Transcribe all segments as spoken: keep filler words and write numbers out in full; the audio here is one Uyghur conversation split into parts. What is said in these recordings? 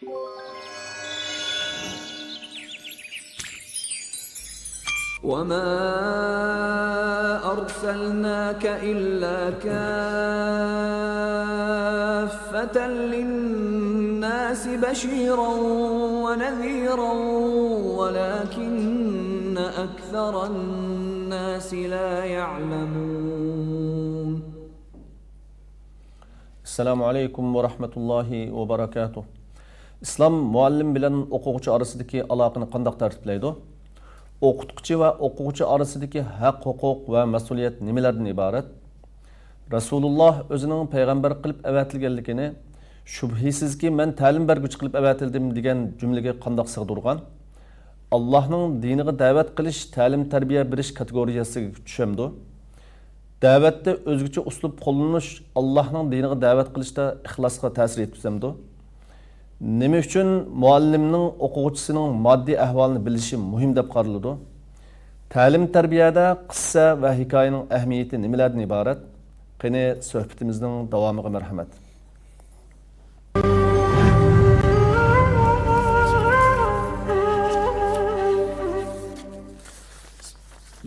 وما أرسلناك إلا كافة للناس بشيرا ونذيرا ولكن أكثر الناس لا يعلمون. ئەسسالامۇ ئەلەيكۇم ۋە رەھمەتۇللاھى ۋە بەرەكاتۇھ. ئىسلام مۇئەللىم بىلەن ئوقۇغۇچى ئارىسىدىكى ئالاقىنى قانداق تەرتىپلەيدۇ؟ ئوقۇتقۇچى ۋە ئوقۇغۇچى ئارىسىدىكى ھەق-ھوقۇق ۋە مەسئۇلىيەت نېمىلەردىن ئىبارەت؟ رەسۇلۇللاھ ئۆزىنىڭ پەيغەمبەر قىلىپ ئەۋەتىلگەنلىكىنى، شۈبھىسىزكى، مەن تەلىم بەرگۈچى قىلىپ ئەۋەتىلدىم دېگەن جۈملىگە قانداق سىغدۇرغان؟ ئاللاھنىڭ دىنىغا دەۋەت قىلىش تەلىم-تەربىيە بېرىش كاتېگورىيەسىگە چۈشەمدۇ؟ دەۋەتتە ئۆزگىچە ئۇسلۇب قوللىنىش ئاللاھنىڭ دىنىغا دەۋەت قىلىشتا ئىخلاسقا تەسىر يەتكۈزەمدۇ؟ نېمە ئۈچۈن مۇئەللىمنىڭ ئوقۇغۇچىسىنىڭ ماددىي ئەھۋالىنى بىلىشى مۇھىم دەپ قارىلىدۇ؟ تەلىم-تەربىيەدە قىسسە ۋە ھېكايىنىڭ ئەھمىيىتى نېمىلەردىن ئىبارەت؟ قېنى، سۆھبىتىمىزنىڭ داۋامىغا مەرھەمەت.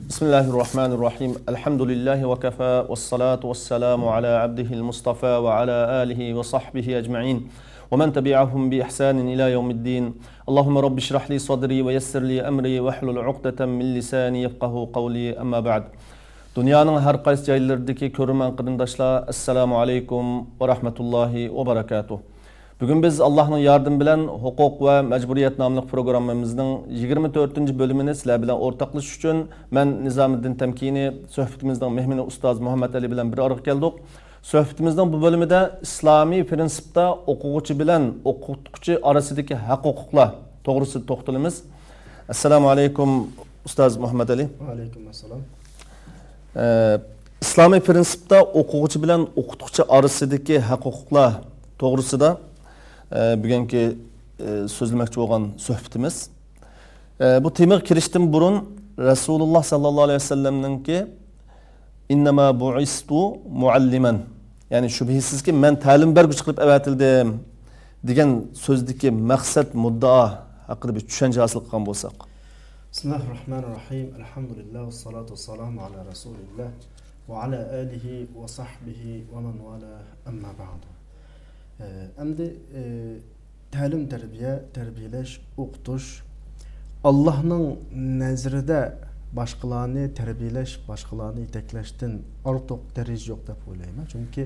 بسم الله الرحمن الرحيم. الحمد لله وكفى، والصلاة والسلام على عبده المصطفى وعلى آله وصحبه أجمعين، ومن تبعهم بإحسان إلى يوم الدين. اللهم رب اشرح لي صدري ويسر لي أمري واحلل عقدة من لساني يفقهوا قولي. أما بعد. دۇنيانىڭ ھەر قايسى جايلىرىدىكى كۆرۈرمەن قېرىنداشلار، ئەسسالامۇ ئەلەيكۇم ۋە رەھمەتۇللاھى ۋە بەرەكاتۇھ. بۈگۈن بىز ئاللاھنىڭ ياردىمى بىلەن ھوقۇق ۋە مەجبۇرىيەت ناملىق پروگراممىمىزنىڭ يىگىرمە تۆتىنچى بۆلۈمىنى سىلەر بىلەن ئورتاقلىشىش ئۈچۈن مەن نىزامىددىن تەمكىنى، سۆھبىتىمىزنىڭ مېھمىنى ئۇستاز مۇھەممەد ئەلى بىلەن بىر ئارىغا كەلدۇق. سۆھبىتىمىزنىڭ بۇ بۆلۈمىدە ئىسلامىي پرىنسىپتا ئوقۇغۇچى بىلەن ئوقۇتقۇچى ئارىسىدىكى ھەق-ھوقۇقلار توغرىسىدا توختىلىمىز. ئەسسالامۇ ئەلەيكۇم، ئۇستاز مۇھەممەد ئەلى. ۋەئەلەيكۇم ئەسسالام. ئە، ئىسلامىي پرىنسىپتا ئوقۇغۇچى بىلەن ئوقۇتقۇچى ئارىسىدىكى ھەق-ھوقۇقلار توغرىسىدا، ئە، بۈگۈنكى، ئە، سۆزلىمەكچى بولغان سۆھبىتىمىز. ئە، بۇ تېمىغا كىرىشتىن بۇرۇن رەسۇلۇللاھ ساللاللاھۇ ئەلەيھى ۋەسەللەمنىڭكى «ئىننەما بۇئىستۇ مۇئەللىمەن»، يەنى شۈبھىسىزكى، مەن تەلىم بەرگۈچى قىلىپ ئەۋەتىلدىم دېگەن سۆزدىكى مەقسەت، مۇددىئا ھەققىدە بىر چۈشەنچە ھاسىل قىلغان بولساق. بسم الله الرحمن الرحيم. الحمد لله والصلاة والسلام على رسول الله وعلى آله وصحبه ومن والاه، أما بعد. ئە، ئەمدى، ئە، تەلىم-تەربىيە، تەربىيەلەش، ئوقۇتۇش ئاللاھنىڭ نەزىرىدە باشقىلارنى تەربىيەلەش، باشقىلارنى يېتەكلەشتىن ئارتۇق دەرىجە يوق دەپ ئويلايمەن. چۈنكى،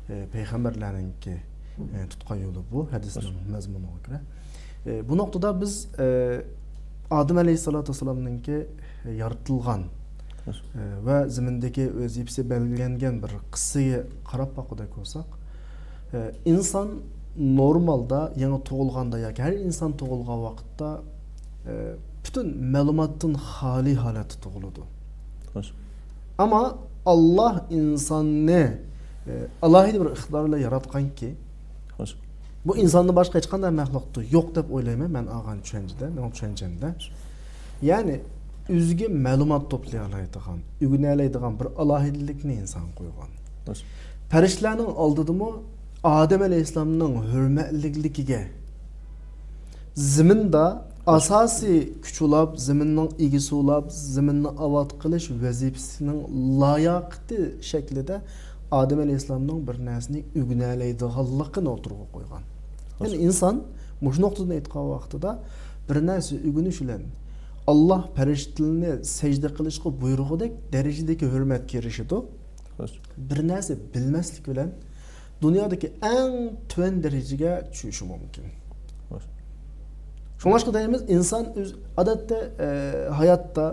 ئە، پەيغەمبەرلەرنىڭكى، ئە، تۇتقان يولى بۇ، ھەدىسنىڭ مەزمۇنىغا كۆرە. ئە، بۇ نۇقتىدا بىز، ئە، ئادەم ئەلەيھىسسالاتۇ ۋەسسالامنىڭكى يارىتىلغان، ئە، ۋە زېمىندىكى ۋەزىپىسى بەلگىلەنگەن بىر قىسسىگە قاراپ باققۇدەك بولساق، ئە، ئىنسان نورمالدا يېڭى تۇغۇلغاندا ياكى ھەر ئىنسان تۇغۇلغان ۋاقىتتا، ئە، پۈتۈن مەلۇماتتىن خالىي ھالەتتە تۇغۇلىدۇ. ئەمما ئاللاھ ئىنساننى، ئە، ئالاھىدە بىر ئىقتىدار بىلەن ياراتقانكى، بۇ ئىنساندىن باشقا ھېچقانداق مەخلۇقتا يوق دەپ ئويلايمەن مەن ئالغان چۈشەنچىدە، مېنىڭ چۈشەنچەمدە. يەنى ئۆزىگە مەلۇمات توپلىيالايدىغان، ئۆگىنەلەيدىغان بىر ئالاھىدىلىكنى ئىنسانغا قويغان. پەرىشتىلەرنىڭ ئالدىدىمۇ ئادەم ئەلەيھىسسالامنىڭ ھۆرمەتلىكلىكىگە، زېمىندا ئاساسىي كۈچ ئۇلاپ، زېمىننىڭ ئىگىسى ئۇلاپ، زېمىننى ئاۋات قىلىش ۋەزىپىسىنىڭ لاياقىتى شەكلىدە ئادەم ئەلەيھىسسالامنىڭ بىر نەرسىنى ئۆگىنەلەيدىغانلىقىنى ئوتتۇرىغا قويغان. يەنى ئىنسان مۇشۇ نۇقتىدىن ئېيتقان ۋاقتىدا بىر نەرسە ئۆگىنىش بىلەن ئاللاھ پەرىشتىلەرنى سەجدە قىلىشقا بۇيرۇغۇدەك دەرىجىدىكى ھۆرمەتكە ئېرىشىدۇ. بىر نەرسە بىلمەسلىك بىلەن دۇنيادىكى ئەڭ تۆۋەن دەرىجىگە چۈشۈشى مۇمكىن. شۇڭلاشقا دەيمىز، ئىنسان ئۆز، ئادەتتە، ئە، ھاياتتا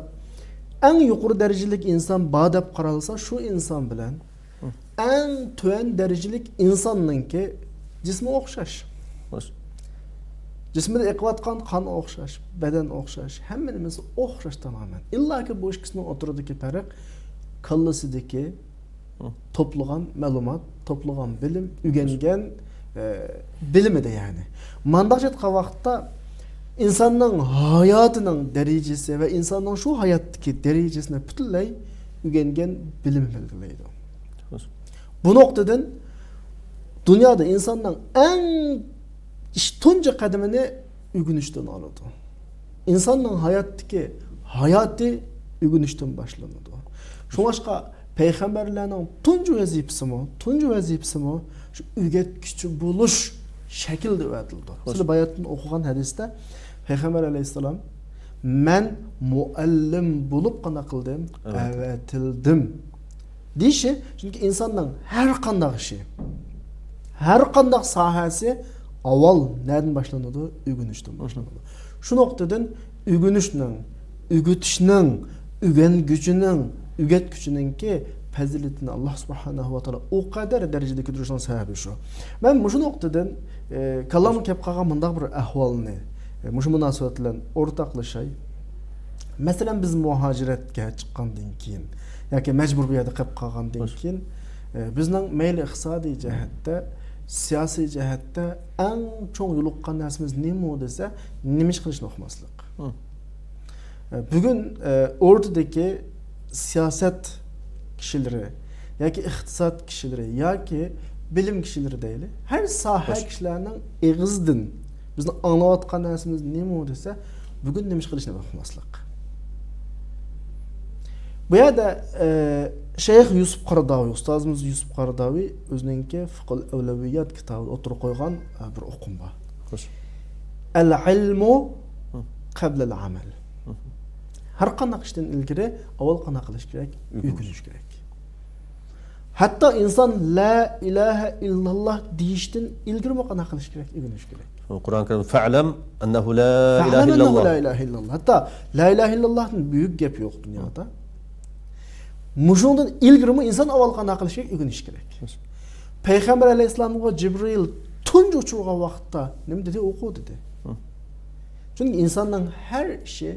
ئەڭ يۇقىرى دەرىجىلىك ئىنسان بار دەپ قارالسا، شۇ ئىنسان بىلەن ئەڭ تۆۋەن دەرىجىلىك ئىنساننىڭكى جىسمى ئوخشاش. جىسمىدا ئېقىۋاتقان قان ئوخشاش، بەدەن ئوخشاش، ھەممە نېمىسى ئوخشاش تامامەن. ئىللاكى بۇ ئىككىسىنىڭ ئوتتۇرىدىكى پەرق كاللىسىدىكى توپلىغان مەلۇمات، توپلىغان بىلىم، ئۆگەنگەن، ئە، بىلىمىدە يەنى. مانداق ئېيتقان ۋاقىتتا ئىنساننىڭ ھاياتىنىڭ دەرىجىسى ۋە ئىنساننىڭ شۇ ھاياتتىكى دەرىجىسىنى پۈتۈنلەي ئۆگەنگەن بىلىمى بەلگىلەيدۇ. بۇ نۇقتىدىن دۇنيادا ئىنساننىڭ ئەڭ ئىش تۇنجى قەدىمىنى ئۆگىنىشتىن ئالىدۇ. ئىنساننىڭ ھاياتتىكى ھاياتى ئۆگىنىشتىن باشلىنىدۇ. شۇڭلاشقا پەيغەمبەرلەرنىڭ تۇنجى ۋەزىپىسىمۇ، تۇنجى ۋەزىپىسىمۇ شۇ ئۆگەتكۈچى بولۇش شەكلىدە ئەۋەتىلىدۇ. سىلەر باياتىن ئوقۇغان ھەدىستە پەيغەمبەر ئەلەيھىسسالام، «مەن مۇئەللىم بولۇپ قانداق قىلدىم؟ ئەۋەتىلدىم.» ئەۋەتىلدىم. دېيىشى، چۈنكى ئىنساننىڭ ھەر قانداق ئىشى، ھەر قانداق ساھەسى ئاۋۋال نەدىن باشلىنىدۇ؟ ئۆگىنىشتىن باشلىنىدۇ. شۇ نۇقتىدىن ئۆگىنىشنىڭ، ئۆگىتىشنىڭ، ئۆگەنگۈچىنىڭ، ئۆگەتكۈچىنىڭكى پەزىلىتىنى ئاللا سۇبھانەھۇ ۋە تائالا ئۇ قەدەر دەرىجىدە كۆتۈرۈشنىڭ سەۋەبى شۇ. مەن مۇشۇ نۇقتىدىن، ئە، كاللامغا كەپ قالغان مۇنداق بىر ئەھۋالنى، ئە، مۇشۇ مۇناسىۋەت بىلەن ئورتاقلىشاي. مەسىلەن، بىز مۇھاجىرەتكە چىققاندىن كېيىن ياكى مەجبۇر بۇ يەردە قېلىپ قالغاندىن كېيىن، ئە، بىزنىڭ مەيلى ئىقتىسادىي جەھەتتە، سىياسىي جەھەتتە ئەڭ چوڭ يولۇققان نەرسىمىز نېمە دېسە، نېمە ئىش قىلىشنى ئۇقماسلىق. ئە، بۈگۈن، ئە، ئوردىدىكى سىياسەت كىشىلىرى ياكى ئىقتىساد كىشىلىرى ياكى بىلىم كىشىلىرى دەيلى، ھەر ساھە كىشىلەرنىڭ ئېغىزىدىن بىزنىڭ ئاڭلاۋاتقان نەرسىمىز نېمە دېسە، بۈگۈن نېمە ئىش قىلىشنى ئۇقماسلىق. بۇ يەردە، ئە، شەيخ يۈسۈپ قاراداۋى، ئۇستازىمىز يۈسۈپ قاراداۋى ئۆزىنىڭكى فىقھۇل ئەۋلەۋىيات كىتابىدا ئوتتۇرىغا قويغان، ئە، بىر ئۇقۇم بار. خوش. «ئەل ئىلمۇ قەبلەل ئەمەل.» ھەر قانداق ئىشتىن ئىلگىرى ئاۋۋال قانداق قىلىش كېرەك؟ ئۆگىنىش. ئۆگىنىش كېرەك. ھەتتا ئىنسان «لا ئىلاھە ئىللاللا» دېيىشتىن ئىلگىرىمۇ قانداق قىلىش كېرەك؟ ئۆگىنىش كېرەك. قۇرئان كەرىم «فەئلەم ئەننەھۇ لا ئىلاھە ئىللاللا». لا ئىلاھە ئىللاللا. ھەتتا «لا ئىلاھە ئىللاللا» دىن بۈيۈك گەپ يوق دۇنيادا. مۇشۇنىڭدىن ئىلگىرىمۇ ئىنسان ئاۋۋال قانداق قىلىش كېرەك؟ ئۆگىنىش كېرەك. پەيغەمبەر ئەلەيھىسسالامغا جىبرىل تۇنجى ئۇچرىغان ۋاقىتتا نېمە دېدى؟ «ئوقۇ» دېدى. چۈنكى ئىنساننىڭ ھەر ئىشى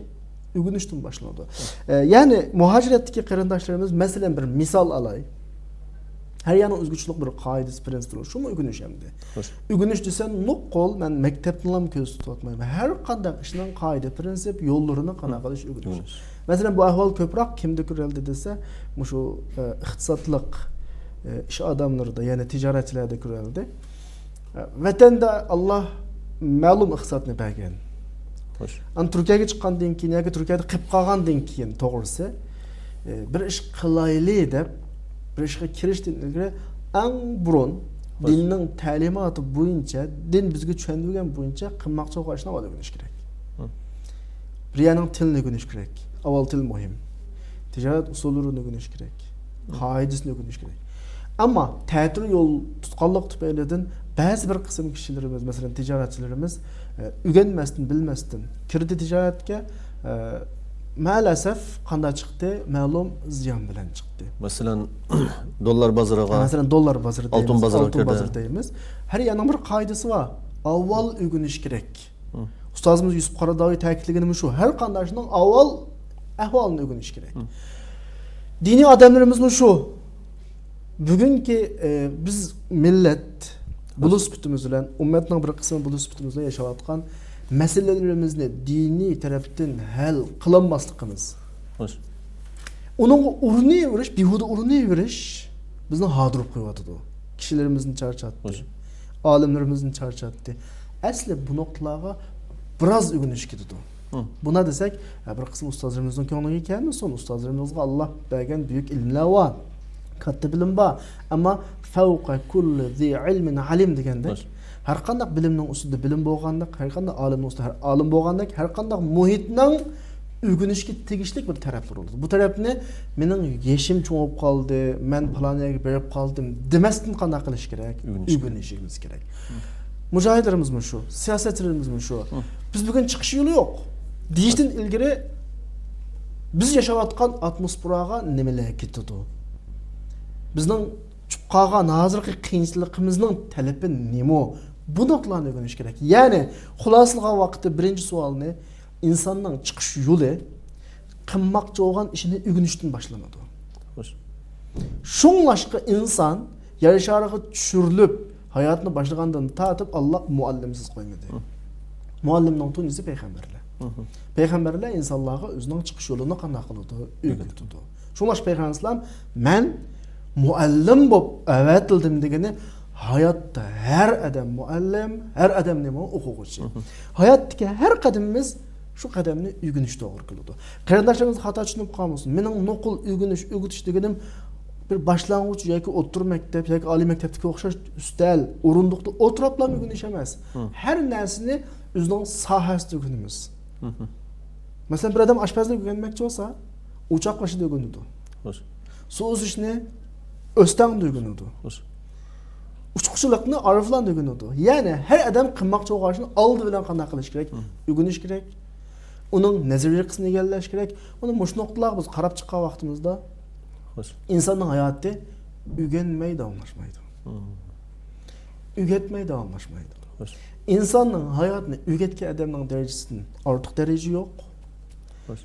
ئۆگىنىشتىن باشلىنىدۇ. ئە، يەنى مۇھاجىرەتتىكى قېرىنداشلىرىمىز، مەسىلەن، بىر مىسال ئالاي. ھەر يەرنىڭ ئۆزگىچىلىك بىر قائىدىسى، پىرىنسىپى بار. شۇمۇ ئۆگىنىش ئەمدى. خوش. ئۆگىنىش دېسەم، نوقۇل، مەن مەكتەپنىلا كۆزدە تۇتۇۋاتمايمەن. ھەر قانداق ئىشنىڭ قائىدە، پىرىنسىپ، يوللىرىنى قانداق قىلىش ئۆگىنىش. مەسىلەن، بۇ ئەھۋال كۆپرەك كىمدە كۆرۈلدى دېسە، مۇشۇ، ئە، ئىقتىسادلىق، ئە، ئىش ئادەملىرىدە، يەنى تىجارەتچىلەردە كۆرۈلدى. ۋەتەندە ئاللا مەلۇم ئىقتىسادنى بەرگەن. خوش. ئەمما تۈركىيەگە چىققاندىن كېيىن ياكى تۈركىيەدە قېلىپ قالغاندىن كېيىن، توغرىسى، ئى، بىر ئىش قىلايلى دەپ، بىر ئىشقا كىرىشتىن ئىلگىرى ئەڭ بۇرۇن خوش. دىننىڭ تەلىماتى بويىچە، دىن بىزگە چۈشەندۈرگەن بويىچە قىلماقچى بولغان ئىشنى ئاۋۋال ئۆگىنىش كېرەك. ھە. بىر يەرنىڭ تىلىنى ئۆگىنىش كېرەك. ئاۋۋال تىل مۇھىم. تىجارەت ئۇسۇللىرىنى ئۆگىنىش كېرەك. قائىدىسىنى ئۆگىنىش كېرەك. ئەمما تەتۈر يول تۇتقانلىق تۈپەيلىدىن بەزى بىر قىسىم كىشىلىرىمىز، مەسىلەن، تىجارەتچىلىرىمىز، ئە، ئۆگەنمەستىن، بىلمەستىن كىردى تىجارەتكە، ئە، مەلەسەف قانداق چىقتى؟ مەلۇم زىيان بىلەن چىقتى. مەسىلەن، دوللار بازىرىغا، مەسىلەن، دوللار بازىرى ئالتۇن دەيمىز، بازىرىغا ئالتۇن كىردى. بازىرى دەيمىز. ھەر يەرنىڭ بىر قائىدىسى بار. ئاۋۋال ئۆگىنىش كېرەك. ئۇستازىمىز يۈسۈپ قاراداۋى تەكىتلىگىنى مۇشۇ. ھەر قانداق ئىشنىڭ ئاۋۋال ئەھۋالىنى ئۆگىنىش كېرەك. دىنىي ئادەملىرىمىزمۇ شۇ. بۈگۈنكى، ئە، بىز مىللەت بولۇش سۈپىتىمىز بىلەن، ئۈممەتنىڭ بىر قىسمى بولۇش سۈپىتىمىز بىلەن ياشاۋاتقان مەسىلىلىرىمىزنى دىنىي تەرەپتىن ھەل قىلالماسلىقىمىز. خوش. ئۇنىڭغا ئۇرۇنۇۋېرىش، بىھۇدە ئۇرۇنۇۋېرىش بىزنى ھاردۇرۇپ قويۇۋاتىدۇ. كىشىلىرىمىزنى چارچاتتى. خوش. ئالىملىرىمىزنى چارچاتتى. ئەسلى بۇ نۇقتىلارغا بىراز ئۆگىنىش كېتىدۇ. ھە. بۇنا دېسەك، ھە، بىر قىسىم ئۇستازلىرىمىزنىڭ كۆڭلىگە كەلمىسۇن. ئۇستازلىرىمىزغا ئاللا بەرگەن بۈيۈك ئىلىملەر بار. كاتتا بىلىم بار. ئەمما «فەۋقە كۇللى زى ئىلمىن ئالىم» دېگەندەك، خوش. ھەر قانداق بىلىمنىڭ ئۈستىدە بىلىم بولغاندەك، ھەر قانداق ئالىمنىڭ ئۈستىدە ھەر ئالىم بولغاندەك، ھەر قانداق مۇھىتنىڭ ئۆگىنىشكە تېگىشلىك بىر تەرەپلىرى بولىدۇ. بۇ تەرەپنى «مېنىڭ يېشىم چوڭ بولۇپ قالدى، مەن پالان يەرگە بېرىپ قالدىم» دېمەستىن قانداق قىلىش كېرەك؟ ئۆگىنىش كېرەك. ئۆگىنىشىمىز كېرەك. مۇجاھىدلىرىمىزمۇ شۇ، سىياسەتچىلىرىمىزمۇ شۇ. بىز بۈگۈن چىقىش يولى يوق. دېيىشتىن ئىلگىرى بىز ياشاۋاتقان ئاتموسفېراغا نېمىلەر كېتىدۇ؟ بىزنىڭ چۈشۈپ قالغان ھازىرقى قىيىنچىلىقىمىزنىڭ تەلىپى نېمە؟ بۇ نۇقتىلارنى ئۆگىنىش كېرەك. يەنى خۇلاسىلىغان ۋاقىتتا بىرىنچى سوئالنى، ئىنساننىڭ چىقىش يولى قىلماقچى بولغان ئىشىنى ئۆگىنىشتىن باشلىنىدۇ. خوش. شۇڭلاشقا ئىنسان يەر شارىغا چۈشۈرۈلۈپ ھاياتنى باشلىغاندىن تارتىپ ئاللا مۇئەللىمسىز قويمىدى. مۇئەللىمنىڭ تۇنجىسى پەيغەمبەرلەر. پەيغەمبەرلەر ئىنسانلارغا ئۆزىنىڭ چىقىش يولىنى قانداق قىلىدۇ؟ ئۆگىتىدۇ. شۇڭلاشقا پەيغەمبەر ئەلەيھىسسالام «مەن مۇئەللىم بولۇپ ئەۋەتىلدىم» دېگىنى ھاياتتا ھەر ئادەم مۇئەللىم، ھەر ئادەم نېمە؟ ئوقۇغۇچى. ھاياتتىكى ھەر قەدىمىمىز شۇ قەدەمنى ئۆگىنىش توغرا كېلىدۇ. قېرىنداشلىرىمىز خاتا چۈشىنىپ قالمىسۇن. مېنىڭ نوقۇل ئۆگىنىش، ئۆگىتىش دېگىنىم بىر باشلانغۇچ ياكى ئوتتۇرا مەكتەپ ياكى ئالىي مەكتەپتىكى ئوخشاش ئۈستەل، ئورۇندۇقتا ئولتۇرۇپلا ئۆگىنىش ئەمەس. ھە. ھەر نەرسىنى ئۆزىنىڭ ساھەسىدە ئۆگىنىمىز. مەسىلەن، بىر ئادەم ئاشپەزلىك ئۆگەنمەكچى بولسا، ئوچاق بېشىدا ئۆگىنىدۇ. خوش. سۇ ئۈزۈشنى ئۆستەڭدە ئۆگىنىدۇ. خوش. ئۇچقۇچىلىقنى ئايروپىلاندا ئۆگىنىدۇ. يەنى ھەر ئادەم قىلماقچى بولغان ئىشنى ئالدى بىلەن قانداق قىلىش كېرەك؟ مم. ئۆگىنىش كېرەك. ئۇنىڭ نەزەرىي قىسمىنى ئىگىلەش كېرەك. مانا مۇشۇ نۇقتىلارغا بىز قاراپ چىققان ۋاقتىمىزدا، خوش. ئىنساننىڭ ھاياتى ئۆگەنمەي داۋاملاشمايدۇ. مم. ئۆگەتمەي داۋاملاشمايدۇ. خوش. ئىنساننىڭ ھاياتىنى ئۆگەتكەن ئادەمنىڭ دەرىجىسىدىن ئارتۇق دەرىجە يوق. خوش.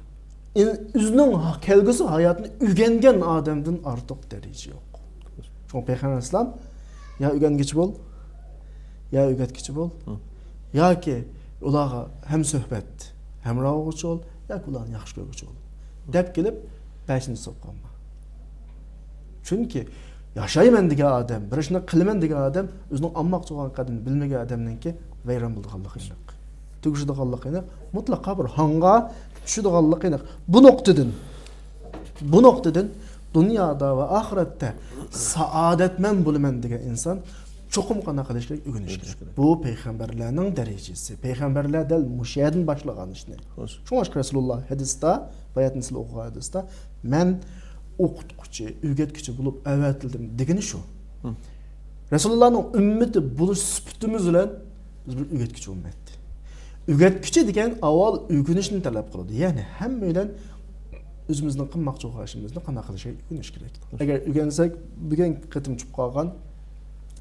ئىن-، ئۆزىنىڭ ھا-، كەلگۈسى ھاياتىنى ئۆگەنگەن ئادەمدىن ئارتۇق دەرىجە يوق. خوش. شۇڭا پەيغەمبەر ئەلەيھىسسالام، يا ئۆگەنگۈچى بول، يا ئۆگەتكۈچى بول، ھە. ياكى ئۇلارغا ھەمسۆھبەت، ھەمراھ بولغۇچى بول، ياكى ئۇلارنى ياخشى كۆرگۈچى بول، دەپ كېلىپ، بەشىنچى سوققانما. چۈنكى ياشايمەن دېگەن ئادەم، بىر ئىشنى قىلىمەن دېگەن ئادەم ئۆزىنىڭ ئالماقچى بولغان قەدىمىنى بىلمىگەن ئادەمنىڭكى ۋەيران بولىدىغانلىقى ئېنىق. تۈگىشىدىغانلىقى ئېنىق. مۇتلەقا بىر ھاڭغا چۈشىدىغانلىقى ئېنىق. بۇ نۇقتىدىن، بۇ نۇقتىدىن دۇنيادا ۋە ئاخىرەتتە سائادەتمەن بولىمەن دېگەن ئىنسان چوقۇم قانداق قىلىش كېرەك؟ ئۆگىنىش كېرەك. بۇ پەيغەمبەرلەرنىڭ دەرىجىسى. پەيغەمبەرلەر دەل مۇشۇ يەردىن باشلىغان ئىشنى. شۇڭلاشقا رەسۇلۇللا ھەدىستە، باياتىن سىلەر ئوقۇغان ھەدىستە، مەن ئوقۇتقۇچى، ئۆگەتكۈچى بولۇپ ئەۋەتىلدىم دېگىنى شۇ. رەسۇلۇللانىڭ ئۈممىتى بولۇش سۈپىتىمىز بىلەن بىز بىر ئۆگەتكۈچى ئۈممەت. ئۆگەتكۈچى دېگەن ئاۋۋال ئۆگىنىشنى تەلەپ قىلىدۇ. يەنى ھەممە بىلەن ئۆزىمىزنىڭ قىلماقچى بولغان ئىشىمىزنى قانداق قىلىشنى ئۆگىنىش كېرەك. ئەگەر ئۆگەنسەك، بۈگۈنكى قېتىم چۈشۈپ قالغان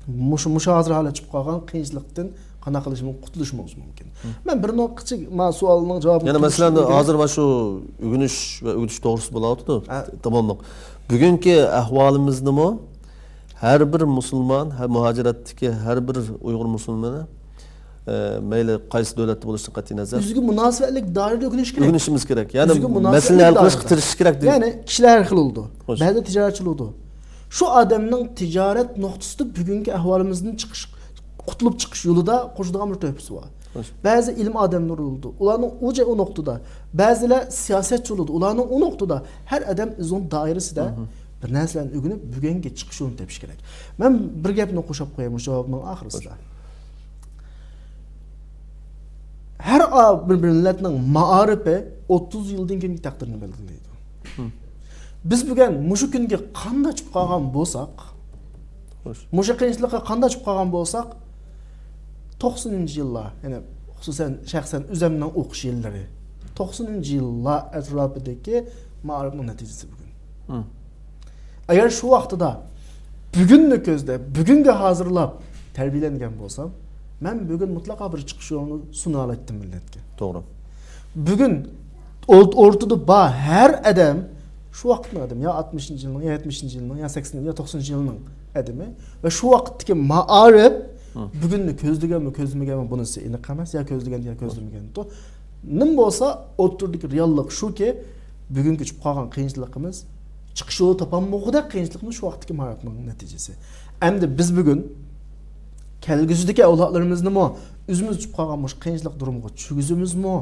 مۇشۇ، مۇشۇ ھازىر ھالەت چۈشۈپ قالغان قىيىنچىلىقتىن قانداق قىلىشىمىز، قۇتۇلۇشىمىز مۇمكىن. مەن بىر نۇقتىچە ما سوئالنىڭ جاۋابىنى يەنە مەسىلەن، ھازىر مانا شۇ ئۆگىنىش ۋە ئۆگىتىش توغرىسىدا بولاۋاتىدۇ. ھە. تاماملىق. بۈگۈنكى ئەھۋالىمىزنىمۇ ھەر بىر مۇسۇلمان، ھە، مۇھاجىرەتتىكى ھەر بىر ئۇيغۇر مۇسۇلمىنى، ئە، مەيلى قايسى دۆلەتتە بولۇشىدىن قەتئىينەزەر، ئۆزىگە مۇناسىۋەتلىك دائىرىدە ئۆگىنىش كېرەك. ئۆگىنىشىمىز كېرەك. يەنى ئۆزىگە مۇناسىۋەتلىك مەسىلىنى ھەل قىلىشقا دائىرىدە. تىرىشىش كېرەك دېگەن. يەنى كىشىلەر ھەر خىل بولىدۇ. خوش. بەزىلەر تىجارەتچى بولىدۇ. شۇ ئادەمنىڭ تىجارەت نۇقتىسىدا بۈگۈنكى ئەھۋالىمىزدىن چىقىش، قۇتۇلۇپ چىقىش يولىدا قوشىدىغان بىر تۆھپىسى بار. خوش. بەزى ئىلىم ئادەملىرى بولىدۇ. ئۇلارنىڭ ئۇ جاي ئۇ نۇقتىدا. بەزىلەر سىياسەتچى بولىدۇ. ئۇلارنىڭ ئۇ نۇقتىدا. ھەر ئادەم ئۆزىنىڭ دائىرىسىدە بىر نەرسىلەرنى ئۆگىنىپ، بۈگۈنگە چىقىش يولىنى تېپىش كېرەك. مەن بىر گەپنى قوشۇپ قوياي مۇشۇ جاۋابنىڭ ئاخىرىسىدا. خوش. ھەر ئا-، بىر، بىر مىللەتنىڭ مائارىپى ئوتتۇز يىلدىن كېيىنكى تەقدىرىنى بەلگىلەيدۇ. بىز بۈگۈن مۇشۇ كۈنگە قانداق چۈشۈپ قالغان بولساق، خوش. مۇشۇ قىيىنچىلىققا قانداق چۈشۈپ قالغان بولساق، توقسىنىنچى يىللار، يەنى خۇسۇسەن شەخسەن ئۆزۈمنىڭ ئوقۇش يىللىرى، توقسىنىنچى يىللار ئەتراپىدىكى مائارىپنىڭ نەتىجىسى بۈگۈن. ئەگەر شۇ ۋاقتىدا بۈگۈننى كۆزلەپ، بۈگۈنگە ھازىرلاپ تەربىيەلەنگەن بولسام، مەن بۈگۈن مۇتلەقا بىر چىقىش يولىنى سۇنالايتتىم مىللەتكە. توغرا. بۈگۈن ئوت-، ئوتتۇرىدا بار ھەر ئادەم شۇ ۋاقىتنىڭ ئادىمى، يا ئاتمىشىنچى يىلنىڭ، يا يەتمىشىنچى يىلنىڭ، يا سەكسەن، يا توقسىنىنچى يىلنىڭ ئادىمى ۋە شۇ ۋاقىتتىكى مائارىپ بۈگۈننى كۆزلىگەنمۇ، كۆزلىمىگەنمۇ، بۇنىسى ئېنىق ئەمەس، يا كۆزلىگەن، يا كۆزلىمىگەن. نېمە بولسا، ئوتتۇرىدىكى رېئاللىق شۇكى، بۈگۈنكى چۈشۈپ قالغان قىيىنچىلىقىمىز، چىقىش يولى تاپالمىغۇدەك قىيىنچىلىقمۇ شۇ ۋاقىتتىكى مائارىپنىڭ نەتىجىسى. ئەمدى بىز بۈگۈن كەلگۈسىدىكى ئەۋلادلىرىمىزنىمۇ ئۆزىمىز چۈشۈپ قالغان مۇشۇ قىيىنچىلىق دۇرۇمغا چۈشۈرگۈزىمىزمۇ؟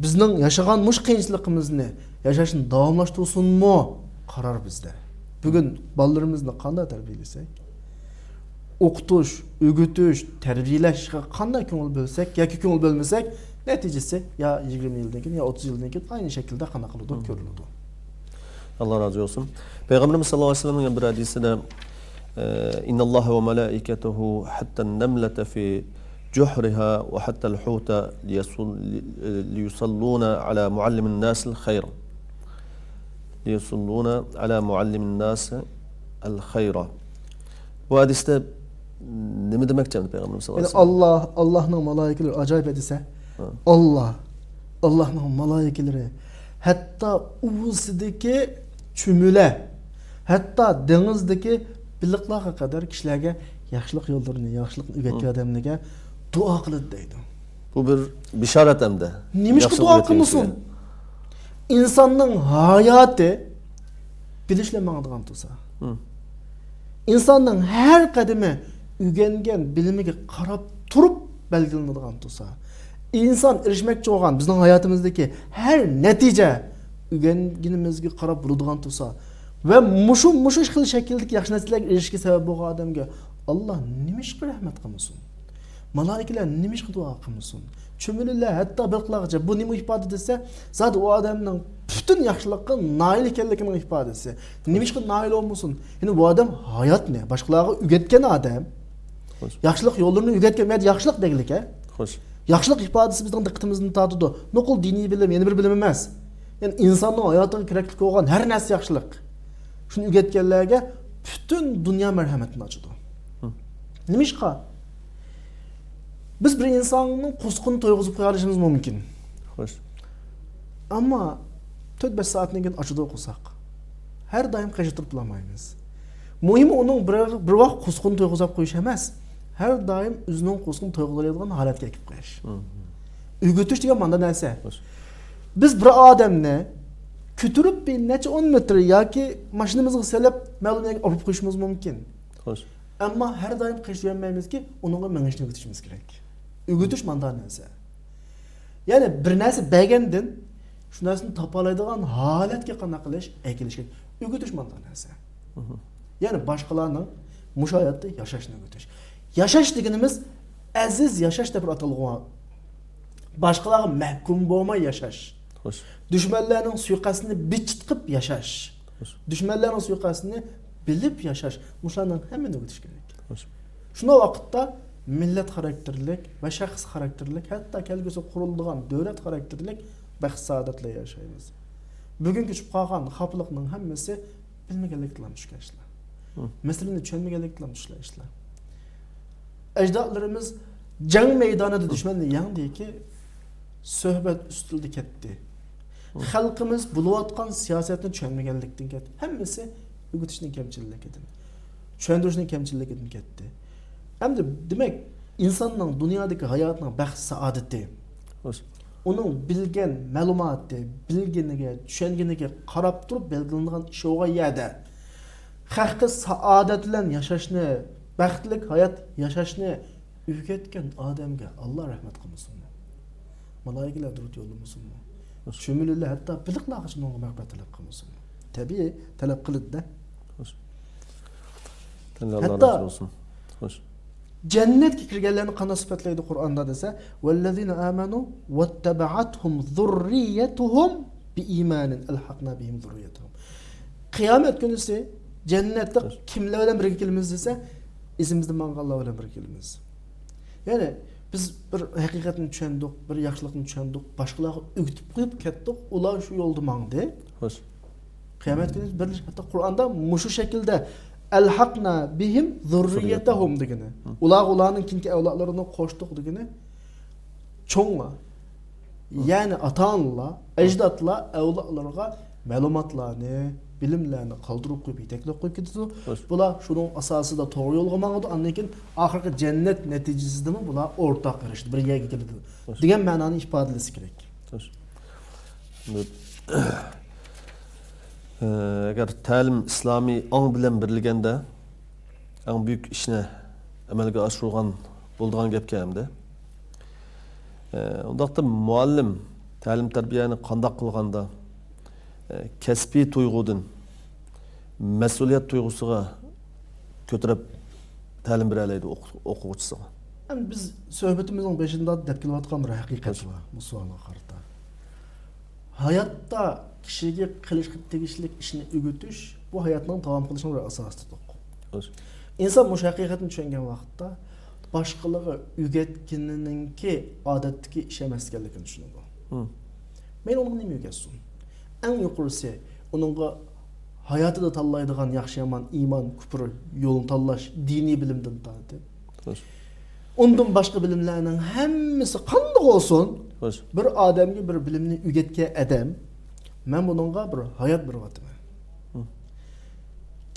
بىزنىڭ ياشىغان مۇشۇ قىيىنچىلىقىمىزنى ياشاشنى داۋاملاشتۇرسۇنمۇ؟ قارار بىزدە. بۈگۈن بالىلىرىمىزنى قانداق تەربىيەلىسەك؟ ئوقۇتۇش، ئۆگىتىش، تەربىيەلەشكە قانداق كۆڭۈل بۆلسەك ياكى كۆڭۈل بۆلمىسەك، نەتىجىسى يا يىگىرمە يىلدىن كېيىن، يا ئوتتۇز يىلدىن كېيىن ئەينى شەكىلدە قانداق قىلىدۇ، كۆرۈلىدۇ. ئاللا رازى بولسۇن. پەيغەمبىرىمىز ساللاللاھۇ ئەلەيھى ۋەسەللەمنىڭ بىر ھەدىسىدە، ئە، إن الله وملائكته حتى النملة في جحرها وحتى الحوت ليصل-، ليصلون على معلم الناس الخير. ليصلون على معلم الناس الخير. بۇ ھەدىستە نېمە دېمەكچى ئەمدى پەيغەمبىرىمىز ساللاللاھۇ ئەلەيھى ۋەسەللەم؟ ئاللا، ئاللانىڭ مالايىكىلىرى ئاجايىپ ھەدىسە. ھە. ئاللا، ئاللانىڭ مالايىكىلىرى ھەتتا ئۇۋىسىدىكى چۈمۈلە، ھەتتا دېڭىزدىكى بېلىقلارغا قەدەر كىشىلەرگە ياخشىلىق يوللىرىنى، ياخشىلىقنى ئۆگەتكەن ئادەملەرگە دۇئا قىلىدۇ دەيدۇ. بۇ بىر بېشارەت ئەمدى. نېمىشقا دۇئا قىلمىسۇن؟ ئىنساننىڭ ھاياتى بىلىش بىلەن ماڭىدىغان تۇرسا. ئىنساننىڭ ھەر قەدىمى ئۆگەنگەن بىلىمىگە قاراپ تۇرۇپ بەلگىلىنىدىغان تۇرسا، ئىنسان ئېرىشمەكچى بولغان بىزنىڭ ھاياتىمىزدىكى ھەر نەتىجە ئۆگەنگىنىمىزگە قاراپ بولىدىغان تۇرسا ۋە مۇشۇ، مۇشۇ خىل شەكىلدىكى ياخشى نەتىجىلەرگە ئېرىشىشكە سەۋەب بولغان ئادەمگە ئاللا نېمىشقا رەھمەت قىلمىسۇن؟ مالائىكىلەر نېمىشقا دۇئا قىلمىسۇن؟ چۈمۈلىلەر، ھەتتا بىر قىلارغىچە، بۇ نېمە ئىپادە دېسە، زادى ئۇ ئادەمنىڭ پۈتۈن ياخشىلىققا نائىل ئىكەنلىكىنىڭ ئىپادىسى. نېمىشقا نائىل بولمىسۇن؟ يەنى بۇ ئادەم ھاياتنى باشقىلارغا ئۆگەتكەن ئادەم. خوش. ياخشىلىق يوللىرىنى ئۆگەتكەن، مەن ياخشىلىق دېگىلىكە. خوش. ياخشىلىق ئىپادىسى بىزنىڭ دىققىتىمىزنى تارتىدۇ. نوقۇل دىنىي بىلىم، يەنە بىر بىلىم ئەمەس. يەنى ئىنساننىڭ ھاياتىغا كېرەكلىك بولغان ھەر نەرسە ياخشىلىق. شۇنى ئۆگەتكەنلەرگە پۈتۈن دۇنيا مەرھەمەتىنى ئاچىدۇ. ھە. نېمىشقا؟ بىز بىر ئىنساننىڭ قورسىقىنى تويغۇزۇپ قويالىشىمىز مۇمكىن. خوش. ئەمما تۆت بەش سائەتتىن كېيىن ئاچىدۇ قورساق. ھەر دائىم قېشىدا تۇرۇپ بولالمايمىز. مۇھىمى ئۇنىڭ بىر، بىر ۋاق قورسىقىنى تويغۇزۇپ قويۇش ئەمەس، ھەر دائىم ئۆزىنىڭ قورسىقىنى تويغۇزالايدىغان ھالەتكە ئەكىپ قويۇش. ھە. ئۆگىتىش دېگەن مانداق نەرسە. خوش. بىز بىر ئادەمنى كۆتۈرۈپ بىر نەچچە ئون مېتىر ياكى ماشىنىمىزغا سېلىپ مەلۇم يەرگە ئاپىرىپ قويۇشىمىز مۇمكىن. خوش. ئەمما ھەر دائىم قېشىدا يۈرمەيمىزكى، ئۇنىڭغا مېڭىشنى ئۆگىتىشىمىز كېرەك. ئۆگىتىش مانداق نەرسە. يەنى بىر نەرسە بەرگەندىن شۇ نەرسىنى تاپالايدىغان ھالەتكە قانداق قىلىش، ئەكېلىش كېرەك. ئۆگىتىش مانداق نەرسە. مھم. يەنى باشقىلارنىڭ مۇشۇ ھاياتتا ياشاشنى ئۆگىتىش. ياشاش دېگىنىمىز ئەزىز ياشاش دەپ بىر ئاتالغۇ بار. باشقىلارغا مەھكۇم بولماي ياشاش. خوش. دۈشمەنلەرنىڭ سۇيىقەستىنى بىچىت قىلىپ ياشاش. خوش. دۈشمەنلەرنىڭ سۇيىقەستىنى بىلىپ ياشاش. مۇشۇلارنىڭ ھەممىنى ئۆگىتىش كېرەك. خوش. شۇنداق ۋاقىتتا مىللەت خاراكتېرلىك ۋە شەخس خاراكتېرلىك، ھەتتا كەلگۈسى قۇرۇلىدىغان دۆلەت خاراكتېرلىك بەخت-سائادەتلەر ياشايمىز. بۈگۈنكى چۈشۈپ قالغان خاپىلىقنىڭ ھەممىسى بىلمىگەنلىكتىن چۈشكەن ئىشلار. ھە. مەسىلىنى چۈشەنمىگەنلىكتىن چۈشكەن ئىشلار. ئەجدادلىرىمىز جەڭ مەيدانىدا دۈشمەننى يەڭدىكى، سۆھبەت ئۈستىلىدە كەتتى. خەلقىمىز بولۇۋاتقان سىياسەتنى چۈشەنمىگەنلىكتىن كەتتى. ھەممىسى ئۆگىتىشنىڭ كەمچىللىكىدىن، چۈشەندۈرۈشنىڭ كەمچىللىكىدىن كەتتى. ئەمدى دېمەك، ئىنساننىڭ دۇنيادىكى ھاياتىنىڭ بەخت-سائادىتى، خوش. ئۇنىڭ بىلگەن مەلۇماتى، بىلگىنىگە، چۈشەنگىنىگە قاراپ تۇرۇپ بەلگىلىنىدىغان ئىش بولغان يەردە، خەققە سائادەت بىلەن ياشاشنى، بەختلىك ھايات ياشاشنى ئۆگەتكەن ئادەمگە ئاللا رەھمەت قىلمىسۇنمۇ؟ مالائىكىلەر دۇرۇت يوللىمىسۇنمۇ؟ چۈمۈلىلەر ھەتتا بېلىقلارغىچە ئۇنىڭغا مەغپىرەت تەلەپ قىلمىسۇنمۇ؟ تەبىئىي تەلەپ قىلىدۇ-دە. خوش. ئاللا ھەتتا رازى بولسۇن. خوش. جەننەتكە كىرگەنلەرنى قانداق سۈپەتلەيدۇ قۇرئاندا دېسە، ۋەللەزىنە ئامەنۇ ۋەتتەبەئەتھۇم زۇررىيەتۇھۇم بىئىمانىن ئەلھەقنا بىھىم زۇررىيەتەھۇم. قىيامەت كۈنىسى جەننەتتە خوش. كىملەر بىلەن بىرگە كېلىمىز دېسە، ئىزىمىزدىن ماڭغانلار بىلەن بىرگە كېلىمىز. يەنى بىز بىر ھەقىقەتنى چۈشەندۇق، بىر ياخشىلىقنى چۈشەندۇق، باشقىلارغا ئۆگىتىپ قويۇپ كەتتۇق، ئۇلار شۇ يولدا ماڭدى. خوش. قىيامەت كۈنى بىرلىشىپ، ھەتتا قۇرئاندا مۇشۇ شەكىلدە ئەلھەقنا بىھىم زۇررىيەتەھۇم دېگىنى. ھە. ئۇلارغا ئۇلارنىڭ كېيىنكى ئەۋلادلىرىنى قوشتۇق دېگىنى. چوڭلار. ھە. يەنى ئاتا-ئانىلار، ئەجدادلار ئەۋلادلىرىغا مەلۇماتلارنى، بىلىملەرنى قالدۇرۇپ قويۇپ، يېتەكلەپ قويۇپ كېتىدۇ. خوش. بۇلار شۇنىڭ ئاساسىدا توغرا يولغا ماڭىدۇ. ئاندىن كېيىن ئاخىرقى جەننەت نەتىجىسىدىمۇ بۇلار ئورتاق ئېرىشىدۇ، بىر يەرگە كېلىدۇ خوش. دېگەن مەنانى ئىپادىلىسى كېرەك. خوش. ئەگەر تەلىم ئىسلامىي ئاڭ بىلەن بېرىلگەندە، ئەڭ بۈيۈك ئىشنى ئەمەلگە ئاشۇرغان بولىدىغان گەپكەن ئەمدى. ئۇنداقتا مۇئەللىم تەلىم-تەربىيەنى قانداق قىلغاندا، كەسپىي تۇيغۇدىن مەسئۇلىيەت تۇيغۇسىغا كۆتۈرۈپ تەلىم بېرەلەيدۇ ئوقۇ-، ئوقۇغۇچىسىغا. ئەمدى بىز سۆھبىتىمىزنىڭ بېشىدا دەپ كېلىۋاتقان بىر ھەقىقەت بار بۇ سوئالغا قارىتا. ھاياتتا كىشىگە قىلىشقا تېگىشلىك ئىشنى ئۆگىتىش، بۇ ھاياتنىڭ داۋام قىلىشىنىڭ بىر ئاساسى دېدۇق. خوش. ئىنسان مۇشۇ ھەقىقەتنى چۈشەنگەن ۋاقىتتا، باشقىلارغا ئۆگەتكىنىنىڭكى ئادەتتىكى ئىش ئەمەس ئىكەنلىكىنى چۈشىنىدۇ. ھە. مەيلى ئۇنىڭغا نېمە ئۆگەتسۇن؟ ئەڭ يۇقىرىسى، ئۇنىڭغا ھاياتىدا تاللايدىغان ياخشى-يامان، ئىمان، كۇپۇر يولىنى تاللاش، دىنىي بىلىمدىن تارتىپ. خوش. ئۇندىن باشقا بىلىملەرنىڭ ھەممىسى قانداق بولسۇن، خوش. بىر ئادەمگە بىر بىلىمنى ئۆگەتكەن ئادەم، مەن بۇنىڭغا بىر ھايات بېرىۋاتىمەن. ھە.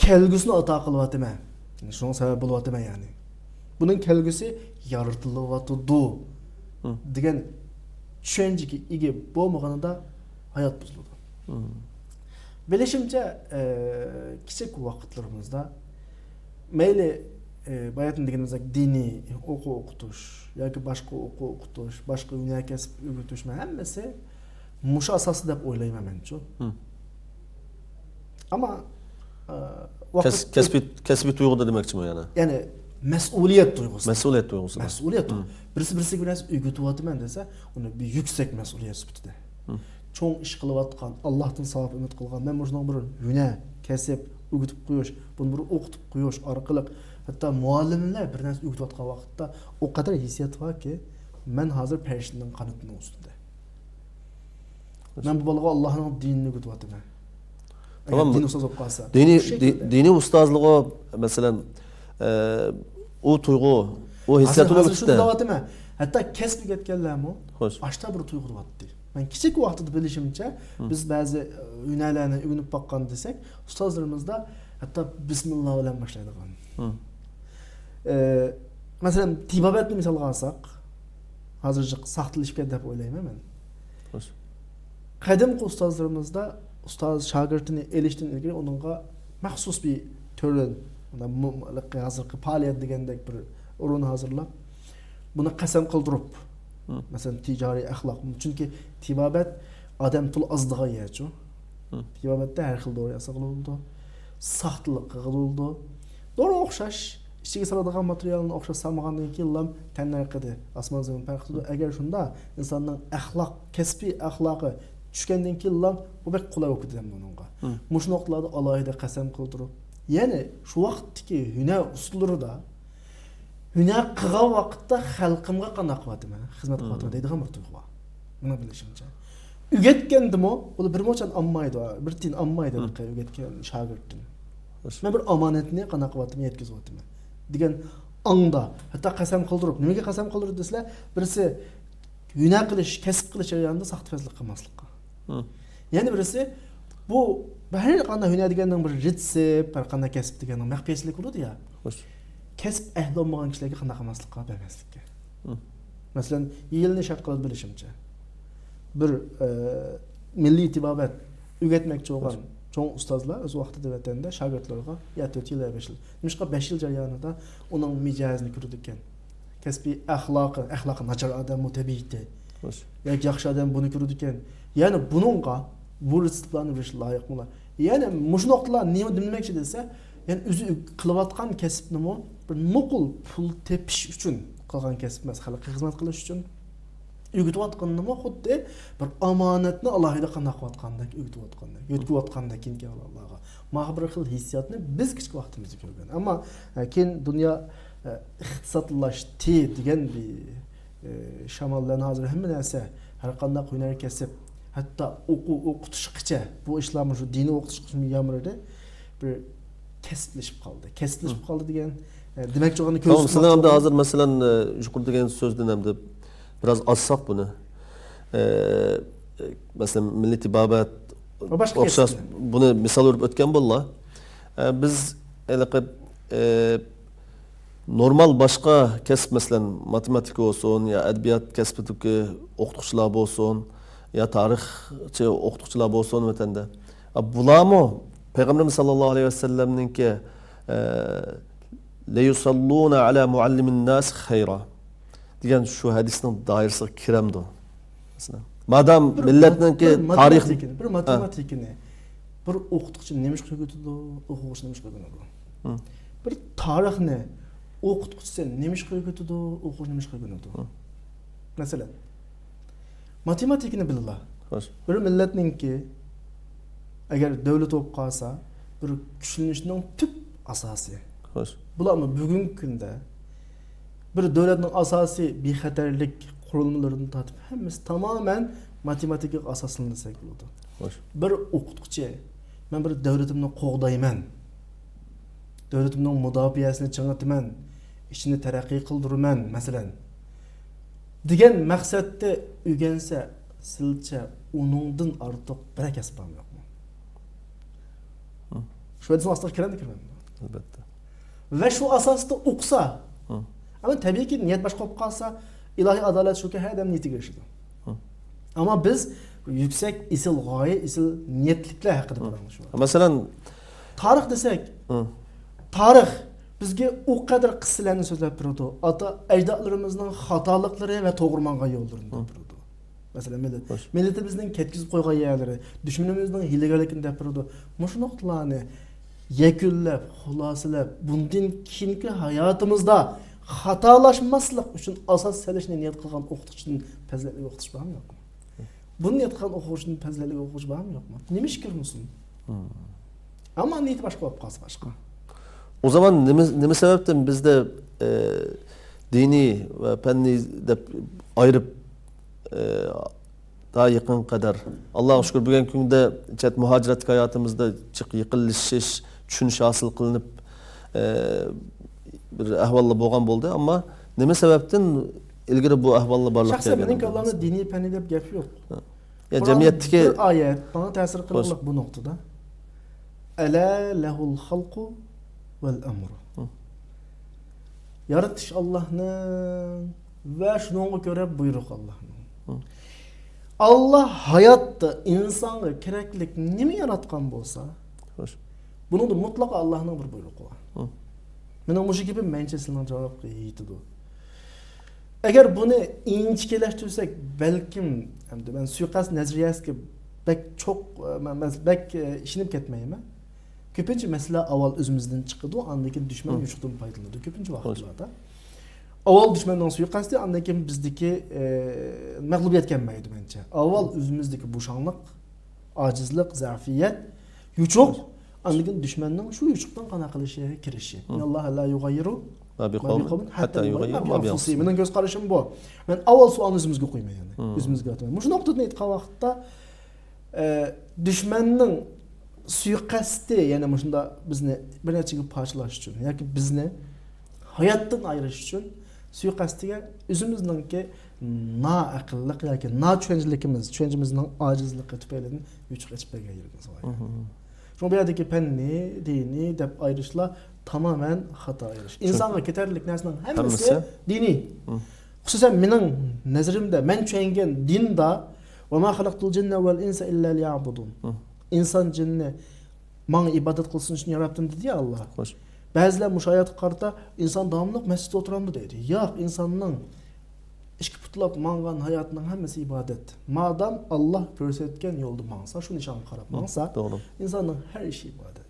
كەلگۈسىنى ئاتا قىلىۋاتىمەن. شۇنىڭ سەۋەب بولۇۋاتىمەن، يەنى. بۇنىڭ كەلگۈسى يارىتىلىۋاتىدۇ، ھە. دېگەن چۈشەنچىگە ئىگە بولمىغىنىدا ھايات بۇزۇلىدۇ. ھە. بىلىشىمچە، ئە، كىچىك ۋاقىتلىرىمىزدا مەيلى ئى، باياتىن دېگىنىمىزدەك دىنىي ئوقۇ ئوقۇتۇش ياكى باشقا ئوقۇ ئوقۇتۇش، باشقا ھۈنەر كەسىپ ئۆگىتىش، مەن ھەممىسى مۇشۇ ئاساستا دەپ ئويلايمەن مەنچۇ. ئەمما، ئى، ۋاقىت كەس-، كەسپىي، كەسپىي تۇيغۇدا دېمەكچىمۇ يەنە؟ يەنى مەسئۇلىيەت تۇيغۇسى. مەسئۇلىيەت تۇيغۇسى. مەسئۇلىيەت تۇيغۇسى. بىرسى بىرسىگە بىر نەرسە ئۆگىتىۋاتىمەن دېسە، ئۇنى بىر يۈكسەك مەسئۇلىيەت سۈپىتىدە. چوڭ ئىش قىلىۋاتقان، ئاللاھتىن ساۋاب ئۈمىد قىلغان، مەن مۇشۇنىڭ بىر ھۈنەر، كەسىپ، ئۆگىتىپ قويۇش، بۇنى بىر ئوقۇتۇپ قويۇش ئارقىلىق، ھەتتا مۇئەللىملەر بىر نەرسە ئۆگىتىۋاتقان ۋاقىتتا ئۇ قەدەر ھېسسىيات باركى، مەن ھازىر پەرىشتىنىڭ قانىتىنىڭ ئۈستىدە. مەن بۇ بالىغا ئاللاھنىڭ دىنىنى ئۆگىتىۋاتىمەن. ئەگەر تامام. دىن ئۇستازى بولۇپ قالسا. دىنىي، بۇ شەكىلدە. دى-، دىنىي ئۇستازلىقى، مەسىلەن، ئە، ئۇ تۇيغۇ، ئۇ ھېسسىيات ھازىر، ھازىر شۇنى دەۋاتىمەن. ھەتتا كەسىپ ئۆگەتكەنلەرمۇ خوش. ئاشتا بىر تۇيغۇ بارتتى. مەن كىچىك ۋاقتىدا بىلىشىمچە، بىز بەزى، ئە، ھۈنەرلەرنى ئۆگىنىپ باققان دېسەك، ئۇستازلىرىمىزدا ھەتتا بىسمىللا بىلەن باشلايدىغان. ئە، مەسىلەن، تېبابەتنى مىسالغا ئالساق، ھازىر جىق ساختىلىشىپ كەتتى دەپ ئويلايمەن مەن. خوش. قەدىمكى ئۇستازلىرىمىزدا ئۇستاز شاگىرتىنى ئېلىشتىن ئىلگىرى ئۇنىڭغا مەخسۇس بىر تۆرۈن، مۇ-، ھازىرقى پائالىيەت دېگەندەك بىر ئورۇن ھازىرلاپ، بۇنى قەسەم قىلدۇرۇپ، مەسىلەن، تىجارىي ئەخلاق. چۈنكى تېبابەت ئادەم تولا ئازىدىغان يەرچۇ. تېبابەتتە ھەر خىل دورا ياسىغىلى بولىدۇ. ساختىلىق قىلغىلى بولىدۇ. دورا ئوخشاش. ئىچىگە سالىدىغان ماتېرىيالنى ئوخشاش سالمىغاندىن كېيىنلا تەننەرخىدە ئاسمان زېمىن پەرق قىلىدۇ. ئەگەر شۇنداق ئىنساننىڭ ئەخلاق، كەسپىي ئەخلاقى چۈشكەندىن كېيىنلا بۇ بەك قولاي بولۇپ كېتىدۇ ئۇنىڭغا. مۇشۇ نۇقتىلاردا ئالاھىدە قەسەم قىلدۇرۇپ، يەنى شۇ ۋاقىتتىكى ھۈنەر ئۇسۇللىرىدا ھۈنەر قىلغان ۋاقىتتا خەلقىمگە قانداق قىلىۋاتىمەن، خىزمەت قىلىۋاتىمەن دەيدىغان بىر تۇيغۇ بار. مېنىڭ بىلىشىمچە. ئۆگەتكەندىمۇ، ئۇلار بىر موچان ئالمايدۇ، بىر تىيىن ئالمايدۇ، ئۆگەتكەن شاگىرتتىن. مەن بىر ئامانەتنى قانداق قىلىۋاتىمەن، يەتكۈزۈۋاتىمەن دېگەن ئاڭدا، ھەتتا قەسەم قىلدۇرۇپ، نېمىگە قەسەم قىلدۇرۇپ دېسىلە، بىرسى ھۈنەر قىلىش، كەسىپ قىلىش جەريانىدا ساختىپەزلىك قىلماسلىققا. يەنە بىرسى، بۇ ھەر قانداق ھۈنەر دېگەننىڭ بىر رېتسېپ، ھەر قانداق كەسىپ دېگەننىڭ مەخپىيەتچىلىكى بولىدۇ يا. خوش. كەسىپ ئەھلى بولمىغان كىشىلەرگە قانداق قىلماسلىققا، بەرمەسلىككە. مەسىلەن، يىلنى شەرت قىلىپ بىلىشىمچە، بىر، ئە، مىللىي تېبابەت ئۆگەتمەكچى بولغان چوڭ ئۇستازلار ئۆز ۋاقتىدا ۋەتەندە شاگىرتلىرىغا يا تۆت يىل يا بەش يىل. نېمىشقا بەش يىل جەريانىدا ئۇنىڭ مىجەزىنى كۆرىدىكەن. كەسپىي ئەخلاقى، ئەخلاقى ناچار ئادەممۇ تەبىئىتى. خوش. ياكى ياخشى ئادەم بۇنى كۆرىدىكەن. يەنى بۇنىڭغا بۇ رېتسېپلارنى بېرىش لايىق بولا. يەنى مۇشۇ نۇقتىلار نېمە دېمەكچى دېسە، يەنى ئۆزى قىلىۋاتقان كەسىپنىمۇ بىر نوقۇل پۇل تېپىش ئۈچۈن قىلغان كەسىپ ئەمەس، خەلققە خىزمەت قىلىش ئۈچۈن. ئۆگىتىۋاتقىنىمۇ خۇددى بىر ئامانەتنى ئالاھىدە قانداق قىلىۋاتقاندەك، ئۆگىتىۋاتقاندەك، يۆتكىۋاتقاندەك كېيىنكى ئەۋلادلارغا. مانا بىر خىل ھېسسىياتنى بىز كىچىك ۋاقتىمىزدا كۆرگەن. ئەمما، ئە، كېيىن دۇنيا، ئە، ئىقتىسادلاشتى دېگەن بىر، ئە، شامال بىلەن ھازىر ھەممە نەرسە، ھەر قانداق ھۈنەر كەسىپ، ھەتتا ئوقۇ ئوقۇتۇشقىچە، بۇ ئىشلار مۇشۇ دىنىي ئوقۇتۇشقىچە يامرىدى. بىر كەسىپلىشىپ قالدى. كەسىپلىشىپ قالدى دېگەن، ئە، دېمەكچى بولغان تامام، سىلەر ئەمدى ھازىر، مەسىلەن، ئە، يۇقىرىدا دېگەن سۆزدىن ئەمدى بىراز ئاچساق بۇنى. ئە، مەسىلەن، مىللىي تېبابەت ۋە باشقا ئوخشاش كەسىپلەر. بۇنى مىسال بېرىپ ئۆتكەن بوللا. ئە، بىز ھېلىقى، ئە، نورمال باشقا كەسىپ، مەسىلەن، ماتېماتىكا بولسۇن، يا ئەدەبىيات كەسپىدىكى ئوقۇتقۇچىلار بولسۇن، يا تارىخچى ئوقۇتقۇچىلار بولسۇن ۋەتەندە. ئە، بۇلارمۇ پەيغەمبىرىمىز ساللاللاھۇ ئەلەيھى ۋەسەللەمنىڭكى، ئە، لەيۇسەللۇنە ئەلە مۇئەللىمىن ناس خەيرا دېگەن شۇ ھەدىسنىڭ دائىرىسىگە كىرەمدۇ؟ مەسىلەن، مادام بىر مىللەتنىڭكى بىر تارىخ ماتېماتىكىنى، بىر ھە. ماتېماتىكىنى بىر ئوقۇتقۇچى نېمە ئىشقا ئۆگىتىدۇ، ئوقۇغۇچى نېمە ئىشقا ئۆگىنىدۇ؟ ھە. بىر تارىخنى ئوقۇتقۇچىسى نېمە ئىشقا ئۆگىتىدۇ، ئوقۇغۇچى نېمە ئىشقا ئۆگىنىدۇ؟ ھە. مەسىلەن، ماتېماتىكىنى بىلىلا. خوش. بىر مىللەتنىڭكى، ئەگەر دۆلىتى بولۇپ قالسا، بىر كۈچلىنىشنىڭ تۈپ ئاساسى. خوش. بۇلارمۇ بۈگۈنكى كۈندە بىر دۆلەتنىڭ ئاساسىي بىخەتەرلىك قۇرۇلمىلىرىدىن تارتىپ ھەممىسى تامامەن ماتېماتىكىغا ئاساسلىنىدۇ دېسەك بولىدۇ. خوش. بىر ئوقۇتقۇچى، مەن بىر دۆلىتىمنى قوغدايمەن، دۆلىتىمنىڭ مۇداپىئەسىنى چىڭىتىمەن، ئىچىنى تەرەققىي قىلدۇرىمەن، مەسىلەن، دېگەن مەقسەتتە ئۆگەنسە، سىلچە ئۇنىڭدىن ئارتۇق بىرەر كەسىپ بارمۇ يوقمۇ؟ ھە. شۇ ھەدىسنىڭ ئاستىغا كىرەمدۇ، كىرمەمدۇ؟ ئەلۋەتتە. ۋە شۇ ئاساستا ئوقۇسا، ھە. ئەمما تەبىئىيكى، نىيەت باشقا بولۇپ قالسا، ئىلاھىي ئادالەت شۇكى، ھەر ئادەم نىيىتىگە ئېرىشىدۇ. ھە. ئەمما بىز يۈكسەك، ئېسىل غايە، ئېسىل نىيەتلىكلەر ھەققىدە ھە. پاراڭلىشىۋاتىمىز. مەسىلەن، تارىخ دېسەك، ھە. تارىخ بىزگە ئۇ قەدەر قىسسىلەرنى سۆزلەپ بېرىدۇ. ئاتا ئەجدادلىرىمىزنىڭ خاتالىقلىرى ۋە توغرا ماڭغان يوللىرىنى دەپ بېرىدۇ. مەسىلەن، مىللەت، مىللىتىمىزنىڭ كەتكۈزۈپ قويغان يەرلىرى، دۈشمىنىمىزنىڭ ھىيلىگەرلىكىنى دەپ بېرىدۇ. مۇشۇ نۇقتىلارنى يەكۈنلەپ، خۇلاسىلەپ، بۇندىن كېيىنكى ھاياتىمىزدا خاتالاشماسلىق ئۈچۈن ئاساس سېلىشنى نىيەت قىلغان ئوقۇتقۇچىدىن پەزىلەتلىك ئوقۇتقۇچى بارمۇ يوقمۇ؟ بۇنى نىيەت قىلغان ئوقۇغۇچىدىن پەزىلەتلىك ئوقۇغۇچى بارمۇ يوقمۇ؟ نېمە ئىش كىرمىسۇن؟ ئەمما نىيىتى باشقا بولۇپ قالسا باشقا. ئۇ زامان نېمە، نېمە سەۋەبتىن بىزدە، ئە، دىنىي ۋە پەننىي دەپ ئايرىپ، ئە، تا يېقىنغا قەدەر، ئاللاغا شۈكۈر، بۈگۈنكى كۈندە چەت مۇھاجىرەتتىكى ھاياتىمىزدا جىق يېقىنلىشىش، چۈشىنىش ھاسىل قىلىنىپ، ئە، بىر ئەھۋاللار بولغان بولدى. ئەمما نېمە سەۋەبتىن ئىلگىرى بۇ ئەھۋاللار بارلىققا شەخسەن كەلگەن مېنىڭ دەپ كاللامدا ئويلايسىز؟ دىنىي پەننىي دەپ گەپ يوق. يا قۇرئاندا جەمئىيەتتىكى بىر ئايەت ماڭا تەسىر قىلغۇلۇق بۇ نۇقتىدا. «ئەلا لەھۇل خەلقۇ ۋەل ئەمرۇ.» يارىتىش ئاللاھنىڭ ۋە شۇنىڭغا كۆرە بۇيرۇق ئاللاھنىڭ. ئاللاھ ھاياتتا ئىنسانغا كېرەكلىك نېمە ياراتقان بولسا، بۇنىڭدا مۇتلەق ئاللاھنىڭ بىر بۇيرۇقى بار. مېنىڭ مۇشۇ گېپىم مەنچە سىلىنىڭ جاۋابىغا يېتىدۇ. ئەگەر بۇنى ئىنچىكىلەشتۈرسەك، بەلكىم، ئەمدى مەن سۇيىقەست نەزەرىيەسىگە بەك چوق، مەن، مەن بەك، ئىشىنىپ كەتمەيمەن. كۆپىنچە مەسىلە ئاۋۋال ئۆزىمىزدىن چىقىدۇ، ئاندىن كېيىن دۈشمەن يوچۇقتىن پايدىلىنىدۇ. كۆپىنچە ۋاقىتلاردا ئاۋۋال دۈشمەننىڭ سۇيىقەستى، ئاندىن كېيىن بىزدىكى، ئە، مەغلۇبىيەت كەلمەيدۇ مەنچە. ئاۋۋال ئۆزىمىزدىكى بوشاڭلىق، ئاجىزلىق، زەئىپىيەت، يوچۇق، ئاندىن كېيىن دۈشمەننىڭ شۇ يوچۇقتىن قانداق قىلىشىغا كىرىشى. مىنەللاھى لا يۇغەييىرۇ ما بىقەۋمىن ھەتتا يۇغەييىرۇ ما بىئەنفۇسىھىم. مېنىڭ كۆز قارىشىم بۇ. مەن ئاۋۋال سوئالنى ئۆزىمىزگە قويىمەن، يەنى. ئۆزىمىزگە ئاتىمەن. مۇشۇ نۇقتىدىن ئېيتقان ۋاقىتتا، ئە، دۈشمەننىڭ سۇيىقەستى، يەنى مۇشۇنداق بىزنى بىر نەرسىگە پارچىلاش ئۈچۈن ياكى بىزنى ھاياتتىن ئايرىش ئۈچۈن سۇيىقەستىگە ئۆزىمىزنىڭكى نائەقىللىق ياكى ناچۈشەنچىلىكىمىز، چۈشەنچىمىزنىڭ ئاجىزلىقى تۈپەيلىدىن يوچۇق ئېچىپ بەرگەن يېرىمىز بار. شۇڭا بۇ يەردىكى پەننىي، دىنىي دەپ ئايرىشلار تامامەن خاتا ئايرىش. ئىنسانغا كېتەرلىك نەرسىنىڭ ھەممىسى دىنىي. خۇسۇسەن مېنىڭ نەزىرىمدە، مەن چۈشەنگەن دىندا، «ۋەما خەلەقتۇل جىننە ۋەل ئىنسە ئىللا لىيەبۇدۇن.» ئىنسان جىننى ماڭا ئىبادەت قىلسۇن ئۈچۈن ياراتتىم دېدى يا ئاللا. بەزىلەر مۇشۇ ئايەتكە قارىتا، ئىنسان داۋاملىق مەسچىتتە ئولتۇرامدۇ دەيدۇ. ياق، ئىنساننىڭ ئىككى پۇتلاپ ماڭغان ھاياتىنىڭ ھەممىسى ئىبادەت. مادام ئاللا كۆرسەتكەن يولدا ماڭسا، شۇ نىشانغا قاراپ ماڭسا، ئىنساننىڭ ھەر ئىشى ئىبادەت.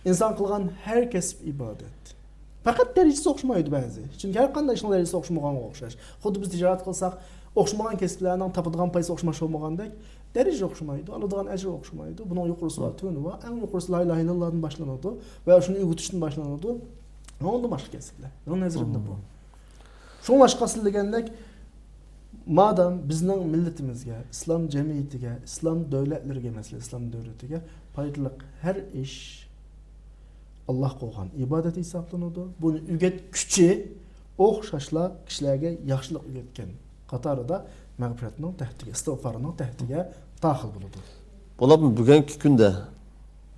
ئىنسان قىلغان ھەر كەسىپ ئىبادەت. پەقەت دەرىجىسى ئوخشىمايدۇ بەزى. چۈنكى ھەر قانداق ئىشنىڭ دەرىجىسى ئوخشىمىغانغا ئوخشاش. خۇددى بىز تىجارەت قىلساق، ئوخشىمىغان كەسىپلەرنىڭ تاپىدىغان پايسى ئوخشىماس بولمىغاندەك، دەرىجە ئوخشىمايدۇ، ئالىدىغان ئەجىر ئوخشىمايدۇ. بۇنىڭ يۇقىرىسى بار، تۆۋىنى بار. ئەڭ يۇقىرىسى لا ئىلاھە ئىللاللاھدىن باشلىنىدۇ ۋە شۇنى ئۆگىتىشتىن باشلىنىدۇ. ئۇنىڭدىن باشقا كەسىپلەر. مېنىڭ نەزىرىمدە بۇ. شۇڭلاشقا سىز دېگەندەك، مادام بىزنىڭ مىللىتىمىزگە، ئىسلام جەمئىيىتىگە، ئىسلام دۆلەتلىرىگە، مەسىلەن، ئىسلام دۆلىتىگە پايدىلىق ھەر ئىش ئاللاھ قويغان ئىبادەت ھېسابلىنىدۇ. بۇنى ئۆگەتكۈچى ئوخشاشلا كىشىلەرگە ياخشىلىق ئۆگەتكەن قاتارىدا مەغپىرەتنىڭ تەھتىگە، ئىستىغپارنىڭ تەھتىگە داخىل بولىدۇ. بولۇپمۇ بۈگۈنكى كۈندە،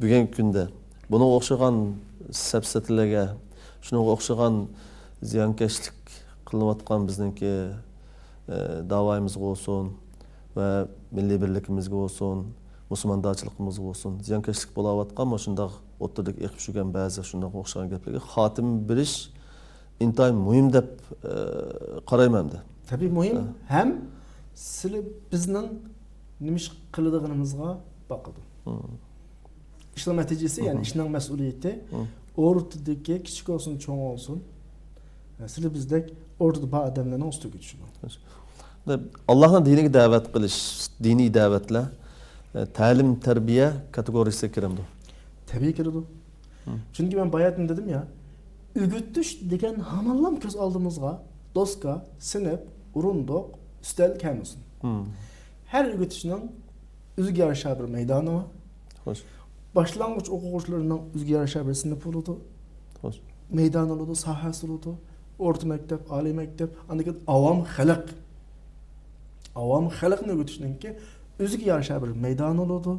بۈگۈنكى كۈندە بۇنىڭغا ئوخشىغان سەپسەتىلەرگە، شۇنىڭغا ئوخشىغان زىيانكەشلىك قىلىنىۋاتقان بىزنىڭكى، ئە، داۋايىمىزغا بولسۇن ۋە مىللىي بىرلىكىمىزگە بولسۇن، مۇسۇلماندارچىلىقىمىزغا بولسۇن، زىيانكەشلىك بولاۋاتقان مۇشۇنداق ئوتتۇرىدىكى ئېقىپ چۈشكەن بەزى شۇنداق ئوخشىغان گەپلەرگە خاتىمە بېرىش ئىنتايىن مۇھىم دەپ، ئە، قارايمەن مەن. تەبىئىي مۇھىم ھەم سىلى بىزنىڭ نېمە ئىش قىلىدىغىنىمىزغا باقىدۇ. ئىشنىڭ نەتىجىسى، يەنى ئىشنىڭ مەسئۇلىيىتى ئورتىدىكى، كىچىك بولسۇن، چوڭ بولسۇن، سىلى بىزدەك ئورتىدا بار ئادەملەرنىڭ ئۈستىگە چۈشىدۇ. ئاللاھنىڭ دىنىگە دەۋەت قىلىش، دىنىي دەۋەتلەر، تەلىم، تەربىيە كاتېگورىيىسىگە كىرەمدۇ؟ تەبىئىي كىرىدۇ. چۈنكى مەن باياتىن دېدىم يا، ئۆگىتىش دېگەن ھامانلا كۆز ئالدىمىزغا دوسكا، سىنىپ، ئورۇندۇق، ئۈستەل كەلمىسۇن. ھەر ئۆگىتىشنىڭ ئۆزىگە يارىشا بىر مەيدانى بار. باشلانغۇچ ئوقۇغۇچىلىرىنىڭ ئۆزىگە يارىشا بىر سىنىپى بولىدۇ. مەيدانى بولىدۇ، ساھەسى بولىدۇ. ئورتا مەكتەپ، ئالىي مەكتەپ، ئاندىن كېيىن ئاۋام خەلق. ئاۋام خەلقنى ئۆگىتىشنىڭكى ئۆزىگە يارىشا بىر مەيدانى بولىدۇ.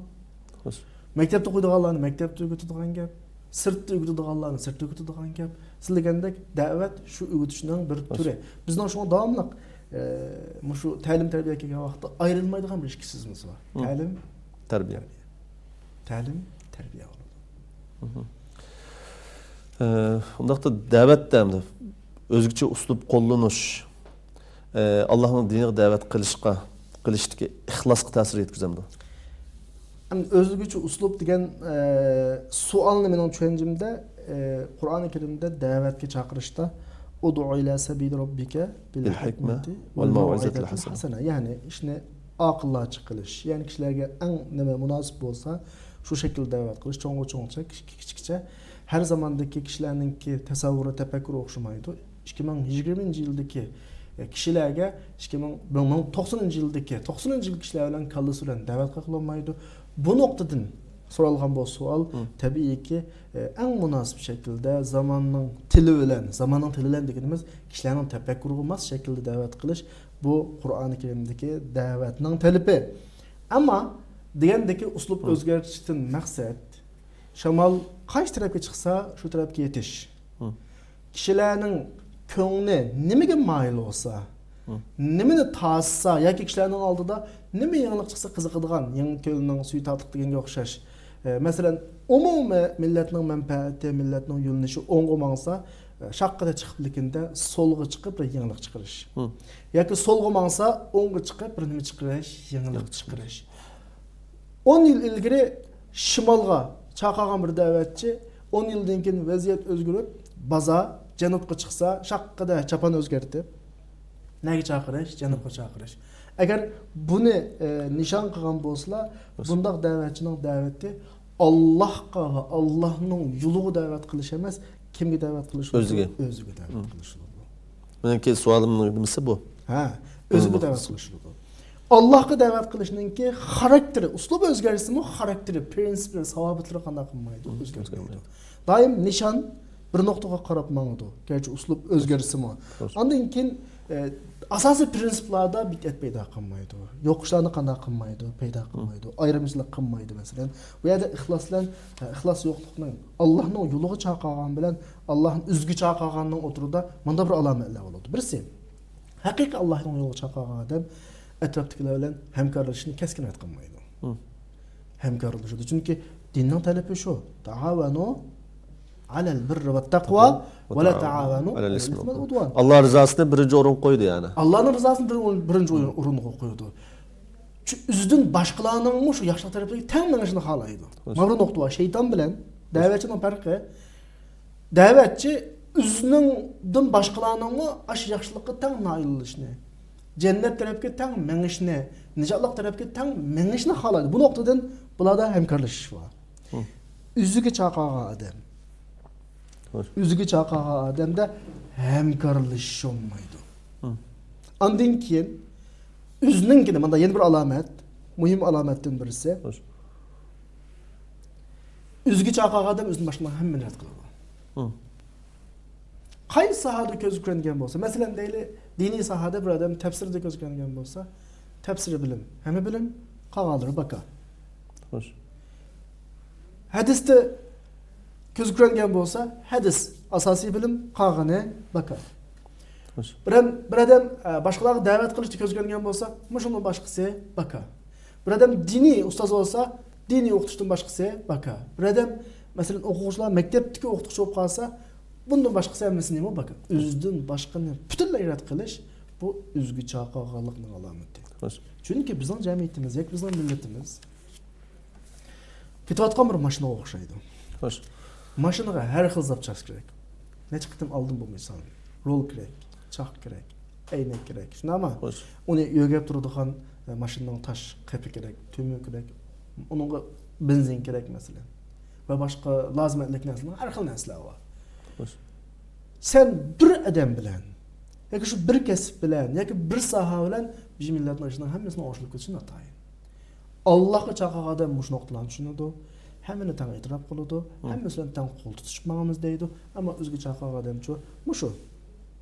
مەكتەپتە ئوقۇيدىغانلارنى مەكتەپتە ئۆگىتىدىغان گەپ، سىرتتا ئۆگىتىدىغانلارنى سىرتتا ئۆگىتىدىغان گەپ. سىز دېگەندەك دەۋەت شۇ ئۆگىتىشنىڭ بىر تۈرى. بىزنىڭ شۇڭا داۋاملىق، ئە، مۇشۇ تەلىم تەربىيە كەلگەن ۋاقىتتا ئايرىلمايدىغان بىر ئىككى سىزمىسى بار. تەلىم، تەربىيە. تەلىم، تەربىيە بولىدۇ. ئە، ئۇنداقتا دەۋەتتە ئەمدى ئۆزگىچە ئۇسلۇب قوللىنىش، ئە، ئاللاھنىڭ دىنىغا دەۋەت قىلىشقا، قىلىشتىكى ئىخلاسقا تەسىر يەتكۈزەمدۇ؟ ئەمدى ئۆزگىچە ئۇسلۇب دېگەن ئە، سوئالنى مېنىڭ چۈشەنچەمدە ئە، قۇرئانى كەرىمدە دەۋەتكە چاقىرىشتا، ئۇدۇئۇ ئىلە سەبىلى رەببىكە بىل بىل ھىكمەتى ۋەل مەۋئىزەتىل ھەسەنە. يەنى ئىشنى ئاقىللارچە قىلىش، يەنى كىشىلەرگە ئەڭ نېمە مۇناسىپ بولسا، شۇ شەكىلدە دەۋەت قىلىش، چوڭغا چوڭچە، كىچىككە كىچىكچە. ھەر زاماندىكى كىشىلەرنىڭكى تەسەۋۋۇرى، تەپەككۇرى ئوخشىمايدۇ. ئىككى مىڭ يىگىرمىنچى يىلدىكى كىشىلەرگە ئىككى مىڭ، بىر مىڭ توقسىنىنچى يىلدىكى، توقسىنىنچى يىل كىشىلەر بىلەن كاللىسى بىلەن دەۋەت قىلالمايدۇ. بۇ نۇقتىدىن سورالغان بۇ سوئال، تەبىئىيكى، ئەڭ مۇناسىپ شەكىلدە زاماننىڭ تىلى بىلەن، زاماننىڭ تىلى بىلەن دېگىنىمىز كىشىلەرنىڭ تەپەككۇرىغا ماس شەكىلدە دەۋەت قىلىش، بۇ قۇرئانى كەرىمدىكى دەۋەتنىڭ تەلىپى. ئەمما دېگەندىكى ئۇسلۇب ئۆزگەرتىشتىن مەقسەت، شامال قايسى تەرەپكە چىقسا، شۇ تەرەپكە يېتىش. كىشىلەرنىڭ كۆڭلى نېمىگە مايىل بولسا، نېمىنى تارتسا ياكى كىشىلەرنىڭ ئالدىدا نېمە يېڭىلىق چىقسا قىزىقىدىغان، يېڭى كۆلنىڭ سۈيى تاتلىق دېگەنگە ئوخشاش. ئە، مەسىلەن، ئومۇمىي مىللەتنىڭ مەنپەئەتى، مىللەتنىڭ يۆنىلىشى ئوڭغا ماڭسا، ئە، شاققىدە چىقىپ لېكىندە سولغا چىقىپ بىر يېڭىلىق چىقىرىش. ياكى سولغا ماڭسا ئوڭغا چىقىپ بىر نېمە چىقىرىش، يېڭىلىق چىقىرىش. ئون يىل ئىلگىرى شىمالغا چاقىرغان بىر دەۋەتچى، ئون يىلدىن كېيىن ۋەزىيەت ئۆزگىرىپ، بازار جەنۇبقا چىقسا، شاققىدە چاپان ئۆزگەرتىپ، نەگە چاقىرىش؟ جەنۇبقا چاقىرىش. ئەگەر بۇنى، ئە، نىشان قىلغان بولسىلا، بۇنداق دەۋەتچىنىڭ دەۋىتى ئاللاھقا ۋە ئاللاھنىڭ يولىغا دەۋەت قىلىش ئەمەس، كىمگە دەۋەت قىلىش بولىدۇ؟ ئۆزىگە. ئۆزىگە دەۋەت قىلىش بولىدۇ. مېنىڭكى سوئالىمنىڭ نېمىسى بۇ؟ ھە، ئۆزىگە دەۋەت قىلىش بولىدۇ. ئاللاھقا دەۋەت قىلىشنىڭكى خاراكتېرى، ئۇسلۇبى ئۆزگەرسىمۇ، خاراكتېرى، پرىنسىپلىرى، ساۋابىتلىرى قانداق قىلمايدۇ؟ ئۆزگەرمەيدۇ. دائىم نىشان بىر نۇقتىغا قاراپ ماڭىدۇ، گەرچە ئۇسلۇب ئۆزگەرسىمۇ. ئاندىن كېيىن، ئە، ئاساسىي پرىنسىپلاردا بىدئەت پەيدا قىلمايدۇ، يوقىتىشلارنى قانداق قىلمايدۇ، پەيدا قىلمايدۇ، ئايرىمچىلىق قىلمايدۇ. مەسىلەن، بۇ يەردە ئىخلاس بىلەن، ئە، ئىخلاس يوقلۇقنىڭ، ئاللاھنىڭ يولىغا چاقىرغان بىلەن ئاللاھنى ئۆزىگە چاقىرغاننىڭ ئوتتۇرىدا مۇنداق بىر ئالامەتلەر بولىدۇ. بىرسى، ھەقىقىي ئاللاھنىڭ يولىغا چاقىرغان ئادەم ئەتراپتىكىلەر بىلەن ھەمكارلىشىشنى كەسكىن رەت قىلمايدۇ. ھەمكارلىشىدۇ. چۈنكى دىننىڭ تەلىپى شۇ، تائاۋەنۇ ئەلەل بىررى ۋەتتەقۋا ۋە لا تائاۋەنۇ ئەلەل ئىسمى ۋەل ئۇدۋان. ئاللا رىزاسىنى بىرىنچى ئورۇنغا قويدى، يەنى. ئاللانىڭ رىزاسىنى بىر-، بىرىنچى ئورۇنغا قويىدۇ. چۈ-، ئۆزىدىن باشقىلارنىڭمۇ شۇ ياخشىلىق تەرىپىگە تەڭ مېڭىشىنى خالايدۇ. مانا بۇ نۇقتا بار. شەيتان بىلەن دەۋەتچىنىڭ پەرقى، دەۋەتچى ئۆزىنىڭدىن باشقىلارنىڭمۇ ئاشۇ ياخشىلىققا تەڭ نائىل بولۇشنى، جەننەت تەرەپكە تەڭ مېڭىشنى، نىجاتلىق تەرەپكە تەڭ مېڭىشنى خالايدۇ. بۇ نۇقتىدىن بۇلاردا ھەمكارلىشىش بار. ئۆزىگە چاقىرغان ئادەم، ئۆزىگە چاقىرغان ئادەمدە ھەمكارلىشىش بولمايدۇ. ئاندىن كېيىن ئۆزىنىڭكىنى، مۇندا يەنە بىر ئالامەت، مۇھىم ئالامەتتىن بىرسى. ئۆزىگە چاقىرغان ئادەم ئۆزىدىن باشقىلارنىڭ ھەممىنى رەت قىلىدۇ. قايسى ساھەدە كۆزگە كۆرۈنگەن بولسا، مەسىلەن، دەيلى، دىنىي ساھەدە بىر ئادەم تەپسىردە كۆزگە كۆرۈنگەن بولسا، تەپسىرىي بىلىم، ھەممە بىلىم، قالغانلىرى باكا. ھەدىستە كۆزگە كۆرۈنگەن بولسا، ھەدىس ئاساسىي بىلىم، قالغىنى باكا. بىر، بىر ئادەم، ئە، باشقىلارغا دەۋەت قىلىشتا كۆزگە كۆرۈنگەن بولسا، مۇشۇنىڭ باشقىسى باكا. بىر ئادەم دىنىي ئۇستاز بولسا، دىنىي ئوقۇتۇشتىن باشقىسى باكا. بىر ئادەم، مەسىلەن، ئوقۇغۇچىلار مەكتەپتىكى ئوقۇتقۇچى بولۇپ قالسا، بۇندىن باشقىسى ھەممىسى نېمە باكا؟ ئۆزىدىن باشقىنى پۈتۈنلەي رەت قىلىش، بۇ ئۆزىگە چاقىرغانلىقنىڭ ئالامىتى. چۈنكى بىزنىڭ جەمئىيىتىمىز ياكى بىزنىڭ مىللىتىمىز كېتىۋاتقان بىر ماشىنىغا ئوخشايدۇ. ماشىنىغا ھەر خىل زاپچاس كېرەك. نەچچە قېتىم ئالدىم بۇ مىسالنى. رول كېرەك، چاق كېرەك، ئەينەك كېرەك. شۇنداقمۇ؟ ئۇنى يۆگەپ تۇرىدىغان، ئە، ماشىنىنىڭ تاش قېپى كېرەك، تۈمۈر كېرەك. ئۇنىڭغا بېنزىن كېرەك، مەسىلەن. ۋە باشقا لازىمەتلىك نەرسىلەر، ھەر خىل نەرسىلەر بار. سەن بىر ئادەم بىلەن ياكى شۇ بىر كەسىپ بىلەن ياكى بىر ساھە بىلەن بىر مىللەتنىڭ ئىشىنىڭ ھەممىسىنىڭ ئوڭشىلىپ كېتىشى ناتايىن. ئاللاھقا چاقىرغان ئادەم مۇشۇ نۇقتىلارنى چۈشىنىدۇ. ھەممىنى تەڭ ئېتىراپ قىلىدۇ. ھەممىسى بىلەن تەڭ قول تۇتۇشۇپ ماڭىمىز دەيدۇ. ئەمما ئۆزىگە چاقىرغان ئادەمچۇ مۇشۇ.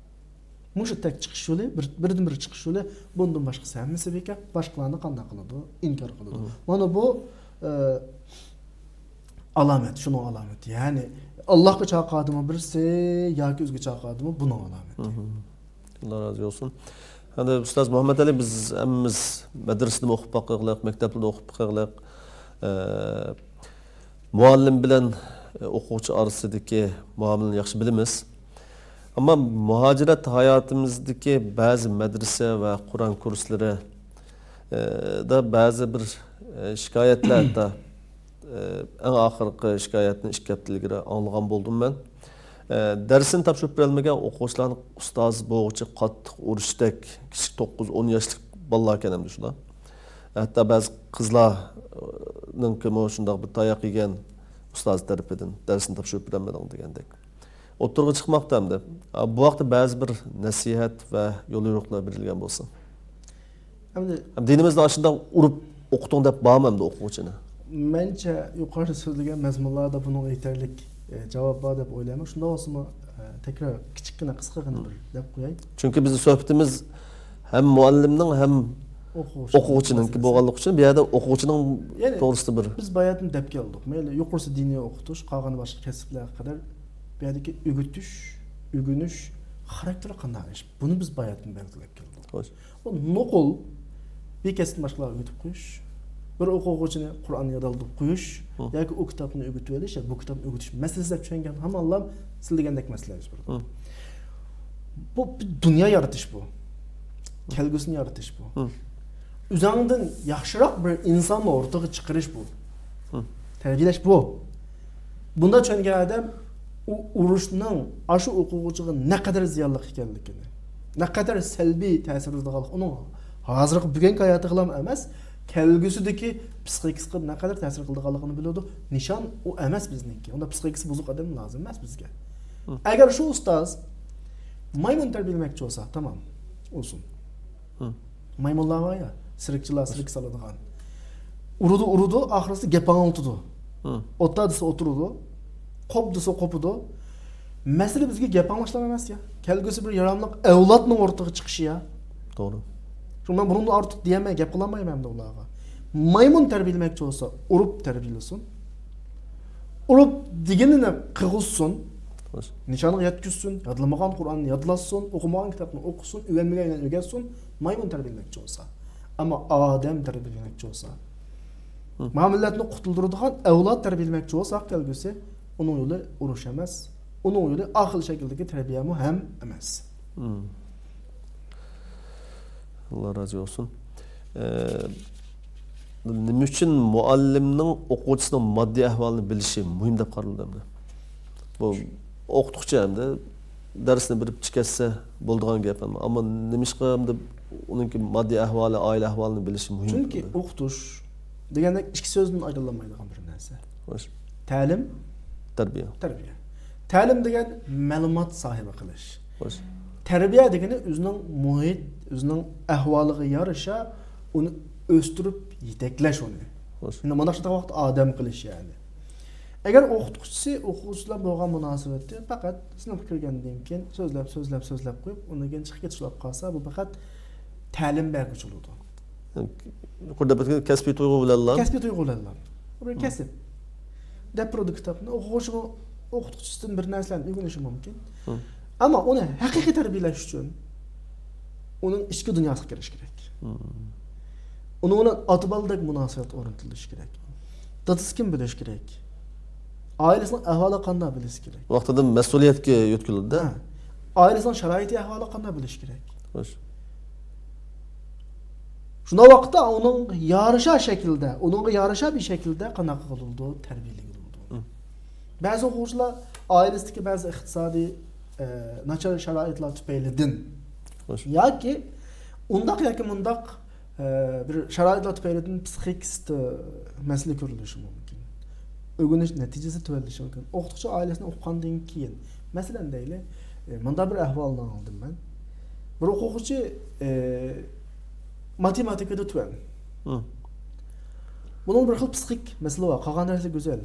مۇشۇ تەك چىقىش يولى، بىر، بىردىن بىر چىقىش يولى، بۇندىن باشقىسى ھەممىسى بىكار، باشقىلارنى قانداق قىلىدۇ؟ ئىنكار قىلىدۇ. مانا بۇ، ئە، ئالامەت، شۇنىڭ ئالامىتى. يەنى، ئاللاھقا چاقىرىدىمۇ بىرسى ياكى ئۆزىگە چاقىرىدىمۇ، بۇنىڭ ئالامىتى. ئاللا رازى بولسۇن. ئەمدى ئۇستاز مۇھەممەد ئەلى، بىز ھەممىمىز مەدرىسىدىمۇ ئوقۇپ باققانلىق، مەكتەپلەردە ئوقۇپ باققانلىق، ئە، مۇئەللىم بىلەن ئوقۇغۇچى ئارىسىدىكى مۇئامىلىنى ياخشى بىلىمىز. ئەمما مۇھاجىرەت ھاياتىمىزدىكى بەزى مەدرىسە ۋە قۇرئان كۇرسلىرى، ئە، دا بەزى بىر، ئە، شىكايەتلەر، ھەتتا، ئە، ئەڭ ئاخىرقى شىكايەتنى ئىككى ھەپتە ئىلگىرى ئاڭلىغان بولدۇم مەن. ئە، دەرسىنى تاپشۇرۇپ بېرەلمىگەن ئوقۇغۇچىلارنىڭ ئۇستاز بولغۇچە قاتتىق ئۇرۇشتەك، كىچىك توققۇز، ئون ياشلىق بالىلاركەن ئەمدى شۇلار. ھەتتا بەزى قىزلارنىڭكىمۇ شۇنداق بىر تاياق يېگەن ئۇستاز تەرىپىدىن، دەرسنى تاپشۇرۇپ بېرەلمىدىڭ دېگەندەك. ئوتتۇرىغا چىقماقتا ئەمدى. بۇ ھەقتە بەزى بىر نەسىھەت ۋە يوليورۇقلار بېرىلگەن بولسا. ئەمدى دىنىمىزدا ئاشۇنداق ئۇرۇپ ئوقۇتۇڭ دەپ بارمۇ ئەمدى ئوقۇغۇچىنى؟ مەنچە يۇقىرىدا سۆزلىگەن مەزمۇنلاردا بۇنىڭغا يېتەرلىك، ئە، جاۋاب بار دەپ ئويلايمەن. شۇنداق بولسىمۇ، ئە، تەكرار كىچىككىنە، قىسقىغىنە بىر دەپ قوياي. چۈنكى بىزنىڭ سۆھبىتىمىز ھەم مۇئەللىمنىڭ، ھەم ئوقۇغۇچىنىڭكى مەسىلىسى. بولغانلىقى ئۈچۈن، بۇ يەردە ئوقۇغۇچىنىڭ يەنى توغرىسىدا بىر. بىز باياتىن دەپ كەلدۇق. مەيلى، يۇقىرىسى دىنىي ئوقۇتۇش، قالغىنى باشقا كەسىپلەرگە قەدەر بۇ يەردىكى ئۆگىتىش، ئۆگىنىش خاراكتېرى قانداق ئىش؟ بۇنى بىز باياتىن بەلگىلەپ كەلدۇق. خوش. بۇ نوقۇل بىر كەسىپتىن باشقىلارغا ئۆگىتىپ قويۇش، بىر ئوقۇغۇچىنى قۇرئاننى يادالدۇرۇپ قويۇش ياكى ئۇ كىتابنى ئۆگىتىۋېلىش يا بۇ كىتابنى ئۆگىتىش مەسىلىسى دەپ چۈشەنگەن ھامانلا سىز دېگەندەك مەسىلىلەر يۈز بېرىدۇ. بۇ بىر دۇنيا يارىتىش بۇ. كەلگۈسىنى يارىتىش بۇ. ئۆزۈڭدىن ياخشىراق بىر ئىنساننى ئوتتۇرىغا چىقىرىش بۇ. تەربىيەلەش بۇ. بۇنداق چۈشەنگەن ئادەم ئۇ ئۇرۇشنىڭ ئاشۇ ئوقۇغۇچىغا نەقەدەر زىيانلىق ئىكەنلىكىنى، نەقەدەر سەلبىي تەسىر قىلىدىغانلىقى، ئۇنىڭ ھازىرقى بۈگۈنكى ھاياتىغىلا ئەمەس، كەلگۈسىدىكى پسىخىكىسىغا نەقەدەر تەسىر قىلىدىغانلىقىنى بىلىدۇ. نىشان ئۇ ئەمەس بىزنىڭكى. ئۇنداق پسىخىكىسى بۇزۇق ئادەم لازىم ئەمەس بىزگە. ئەگەر شۇ ئۇستاز مايمۇن تەربىيەلىمەكچى بولسا، تامام، ئۇرسۇن. مايمۇنلار بار يا، سىركچىلار سىرك سالىدىغان. ئۇرىدۇ، ئۇرىدۇ، ئاخىرسىدا گەپ ئاڭلىتىدۇ. ئوتتا دېسە ئولتۇرىدۇ، قوپ دېسە قوپىدۇ. مەسىلە بىزگە گەپ ئاڭلاشلار ئەمەس يا. كەلگۈسى بىر ياراملىق ئەۋلادنىڭ ئورتىغا چىقىشى يا. توغرا. شۇڭا مەن بۇنىڭدىن ئارتۇق دېيەلمەي، گەپ قىلالمايمەن ئەمدى ئۇلارغا. مايمۇن تەربىيەلىمەكچى بولسا، ئۇرۇپ تەربىيەلىسۇن. ئۇرۇپ دېگىنىنى قىلغۇزسۇن. نىشانغا يەتكۈزسۇن. يادلىمىغان قۇرئاننى يادلاتسۇن. ئوقۇمىغان كىتابنى ئوقۇسۇن. ئۆگەنمىگەن ئۆگەتسۇن. مايمۇن تەربىيەلىمەكچى بولسا. ئەمما ئادەم تەربىيەلىمەكچى بولسا، ما مىللەتنى قۇتۇلدۇرىدىغان ئەۋلاد تەربىيەلىمەكچى بولساق كەلگۈسى، ئۇنىڭ يولى ئۇرۇش ئەمەس. ئۇنىڭ يولى ئاخىل شەكىلدىكى تەربىيەمۇ ھەم ئەمەس. ئاللا رازى بولسۇن. ئە، نېمە ئۈچۈن مۇئەللىمنىڭ ئوقۇغۇچىسىنىڭ ماددىي ئەھۋالىنى بىلىشى مۇھىم دەپ قارىلىدۇ ئەمدى؟ بۇ ئوقۇتقۇچى ئەمدى دەرسنى بېرىپ چىقىۋەتسە بولىدىغان گەپ، ئەمما، ئەمما نېمىشقا ئەمدى ئۇنىڭكى ماددىي ئەھۋالى، ئائىلە ئەھۋالىنى بىلىشى مۇھىم؟ چۈنكى ئوقۇتۇش دېگەندەك ئىككى سۆزدىن ئايرىلالمايدىغان بىر نەرسە. خوش. تەلىم، تەربىيە. تەربىيە. تەلىم دېگەن مەلۇمات ساھىبى قىلىش. خوش. تەربىيە دېگىنى ئۆزىنىڭ مۇھىت، ئۆزىنىڭ ئەھۋالىغا يارىشا ئۇنى ئۆستۈرۈپ يېتەكلەش ئۇنى. خوش. يەنى مۇنداق شۇنداق ۋاقىتتا ئادەم قىلىش يەنى. ئەگەر ئوقۇتقۇچىسى ئوقۇغۇچى بىلەن بولغان مۇناسىۋەتتە پەقەت سىنىپقا كىرگەندىن كېيىن سۆزلەپ، سۆزلەپ، سۆزلەپ قويۇپ، ئۇندىن كېيىن چىقىپ كېتىش بولۇپ قالسا، بۇ پەقەت تەلىم بەرگۈچى بولىدۇ. يۇقىرىدا ئۆتكەن كەسپىي تۇيغۇ بىلەنلا. كەسپىي تۇيغۇ بىلەنلا. بۇ بىر كەسىپ. دەپ بېرىدۇ كىتابنى. ئوقۇغۇچىمۇ ئوقۇتقۇچىسىدىن بىر نەرسىلەرنى ئۆگىنىشى مۇمكىن. ئەمما ئۇنى ھەقىقىي تەربىيەلەش ئۈچۈن ئۇنىڭ ئىچكى دۇنياسىغا كىرىش كېرەك. ئۇنىڭ بىلەن ئاتا بالىدەك مۇناسىۋەت ئورنىتىلىشى كېرەك. دادىسى كىم بىلىشى كېرەك. ئائىلىسىنىڭ ئەھۋالى قانداق بىلىشى كېرەك. ۋاقتىدا مەسئۇلىيەتكە يۆتكىلىدۇ-دە. ھە. ئائىلىسىنىڭ شارائىتى ئەھۋالى قانداق بىلىشى كېرەك. خوش. شۇنداق ۋاقىتتا ئۇنىڭغا يارىشا شەكىلدە، ئۇنىڭغا يارىشا بىر شەكىلدە قانداق قىلىدۇ، تەربىيەلىگىلى بولىدۇ. بەزى ئوقۇغۇچىلار ئائىلىسىدىكى بەزى ئىقتىسادىي، ئە، ناچار شارائىتلار تۈپەيلىدىن خوش. ياكى ئۇنداق ياكى مۇنداق، ئە، بىر شارائىتلار تۈپەيلىدىن پسىخىكىسىدا مەسىلە كۆرۈلۈشى مۇمكىن. ئۆگىنىش نەتىجىسى تۆۋەنلىشى مۇمكىن. ئوقۇتقۇچى ئائىلىسىنى ئوقۇغاندىن كېيىن، مەسىلەن دەيلى، ئە، مۇنداق بىر ئەھۋالنى ئاڭلىدىم مەن. بىر ئوقۇغۇچى، ئە، ماتېماتىكىدا تۆۋەن. بۇنىڭ بىر خىل پسىخىك مەسىلە بار، قالغان نەرسە گۈزەل.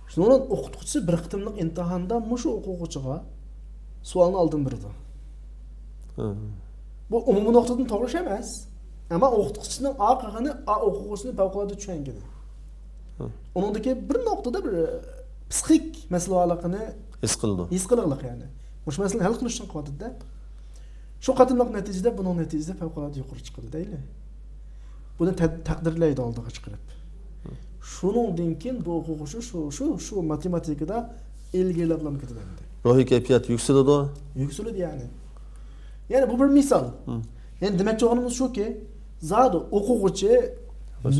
شۇنىڭ بىلەن ئوقۇتقۇچىسى بىر قېتىملىق ئىمتىھاندا مۇشۇ ئوقۇغۇچىغا سوئالنى ئالدىن بېرىدۇ. بۇ ئومۇمىي نۇقتىدىن توغرا ئىش ئەمەس. ئەمما ئوقۇتقۇچىسىنىڭ ئا قىلغىنى ئا ئوقۇغۇچىنى پەۋقۇلئاددە چۈشەنگىنى. ئۇنىڭدىكى بىر نۇقتىدا بىر پسىخىك مەسىلە بارلىقىنى ھېس قىلىدۇ. ھېس قىلغانلىق يەنى. مۇشۇ مەسىلىنى ھەل قىلىش ئۈچۈن قىلىۋاتىدۇ-دە. شۇ قېتىملىق نەتىجىدە بۇنىڭ نەتىجىسى پەۋقۇلئاددە يۇقىرى چىقىدۇ دەيلى. بۇنى تە-، تەقدىرلەيدۇ ئالدىغا چىقىرىپ. شۇنىڭدىن كېيىن بۇ ئوقۇغۇچى شۇ، شۇ، شۇ ماتېماتىكىدا ئىلگىرىلەپلا كېتىدۇ ئەمدى. روھىي كەيپىيات يۈكسىلىدۇ. يۈكسىلىدۇ يەنى. يەنى بۇ بىر مىسال. مم. يەنى دېمەكچى بولغىنىمىز شۇكى، زادى ئوقۇغۇچى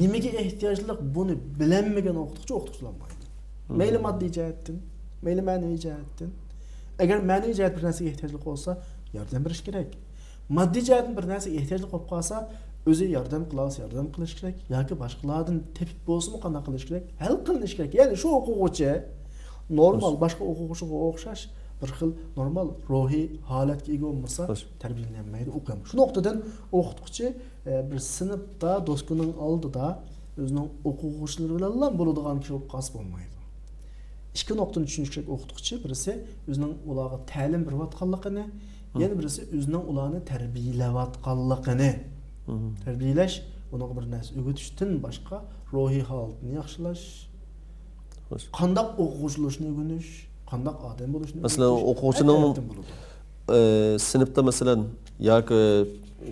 نېمىگە ئېھتىياجلىق، بۇنى بىلەلمىگەن ئوقۇتقۇچى ئوقۇتقۇچى بولالمايدۇ. مم. مەيلى ماددىي جەھەتتىن، مەيلى مەنىۋى جەھەتتىن. ئەگەر مەنىۋى جەھەت بىر نەرسىگە ئېھتىياجلىق بولسا، ياردەم بېرىش كېرەك. ماددىي جەھەتتىن بىر نەرسىگە ئېھتىياجلىق بولۇپ قالسا، ئۆزى ياردەم قىلالىسا ياردەم قىلىش كېرەك، ياكى باشقىلاردىن تېپىپ بولسىمۇ قانداق قىلىش كېرەك، ھەل قىلىنىش كېرەك. يەنى شۇ ئوقۇغۇچى نورمال باشقا ئوقۇغۇچىغا ئوخشاش بىر خىل نورمال روھىي ھالەتكە ئىگە بولمىسا، تەربىيەلەنمەيدۇ، ئوقۇيالمايدۇ. شۇ نۇقتىدىن ئوقۇتقۇچى، ئە، بىر سىنىپتا، دوسكىنىڭ ئالدىدا ئۆزىنىڭ ئوقۇغۇچىلىرى بىلەنلا بولىدىغان كىشى بولۇپ قالسا بولمايدۇ. ئىككى نۇقتىنى چۈشىنىشى كېرەك ئوقۇتقۇچى. بىرسى، ئۆزىنىڭ ئۇلارغا تەلىم بېرىۋاتقانلىقىنى، يەنە بىرسى، ئۆزىنىڭ ئۇلارنى تەربىيەلەۋاتقانلىقىنى. تەربىيەلەش، ئۇنىڭغا بىر نەرسە ئۆگىتىشتىن باشقا، روھىي ھالىتىنى ياخشىلاش، قانداق ئوقۇغۇچى بولۇشنى ئۆگىنىش، قانداق ئادەم بولۇشنى ئۆگىنىش. مەسىلەن، ئوقۇغۇچىنىڭ، ئە، سىنىپتا، مەسىلەن، ياكى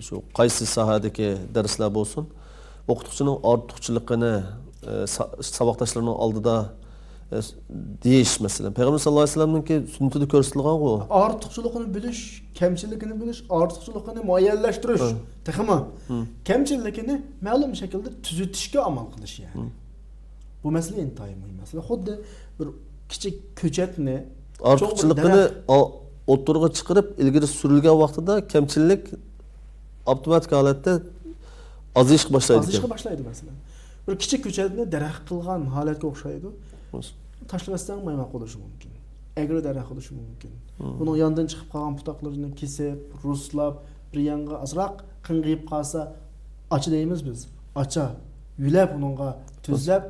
شۇ قايسى ساھەدىكى دەرسلەر بولسۇن، ئوقۇتقۇچىنىڭ ئارتۇقچىلىقىنى، ئە، سا-، ساۋاقداشلىرىنىڭ ئالدىدا، ئە، دېيىش، مەسىلەن، پەيغەمبەر ساللاللاھۇ ئەلەيھى ۋەسەللەمنىڭكى سۈننىتىدە كۆرسىتىلغانغۇ. ئارتۇقچىلىقىنى بىلىش، كەمچىلىكىنى بىلىش، ئارتۇقچىلىقىنى مۇئەييەنلەشتۈرۈش، تېخىمۇ كەمچىلىكىنى مەلۇم شەكىلدە تۈزىتىشكە ئامال قىلىش، يەنى. بۇ مەسىلە ئىنتايىن مۇھىم مەسىلە. خۇددى بىر كىچىك كۆچەتنى، ئارتۇقچىلىقىنى ئوتتۇرىغا چىقىرىپ، ئىلگىرى سۈرۈلگەن ۋاقتىدا كەمچىلىك ئاپتوماتىك ھالەتتە ئازىيىشقا باشلايدىكەن. ئازىيىشقا باشلايدۇ، مەسىلەن. بىر كىچىك كۆچەتنى دەرەخ قىلغان ھالەتكە ئوخشايدۇ. تاشلىۋەتسەڭ مايماق بولۇشى مۇمكىن. ئەگرى دەرەخ بولۇشى مۇمكىن. بۇنىڭ ياندىن چىقىپ قالغان پۇتاقلىرىنى كېسىپ، رۇسلاپ، بىر يانغا ئازراق قىڭغىيىپ قالسا، ئاچا دەيمىز بىز. ئاچا. يۆلەپ ئۇنىڭغا تۈزلەپ،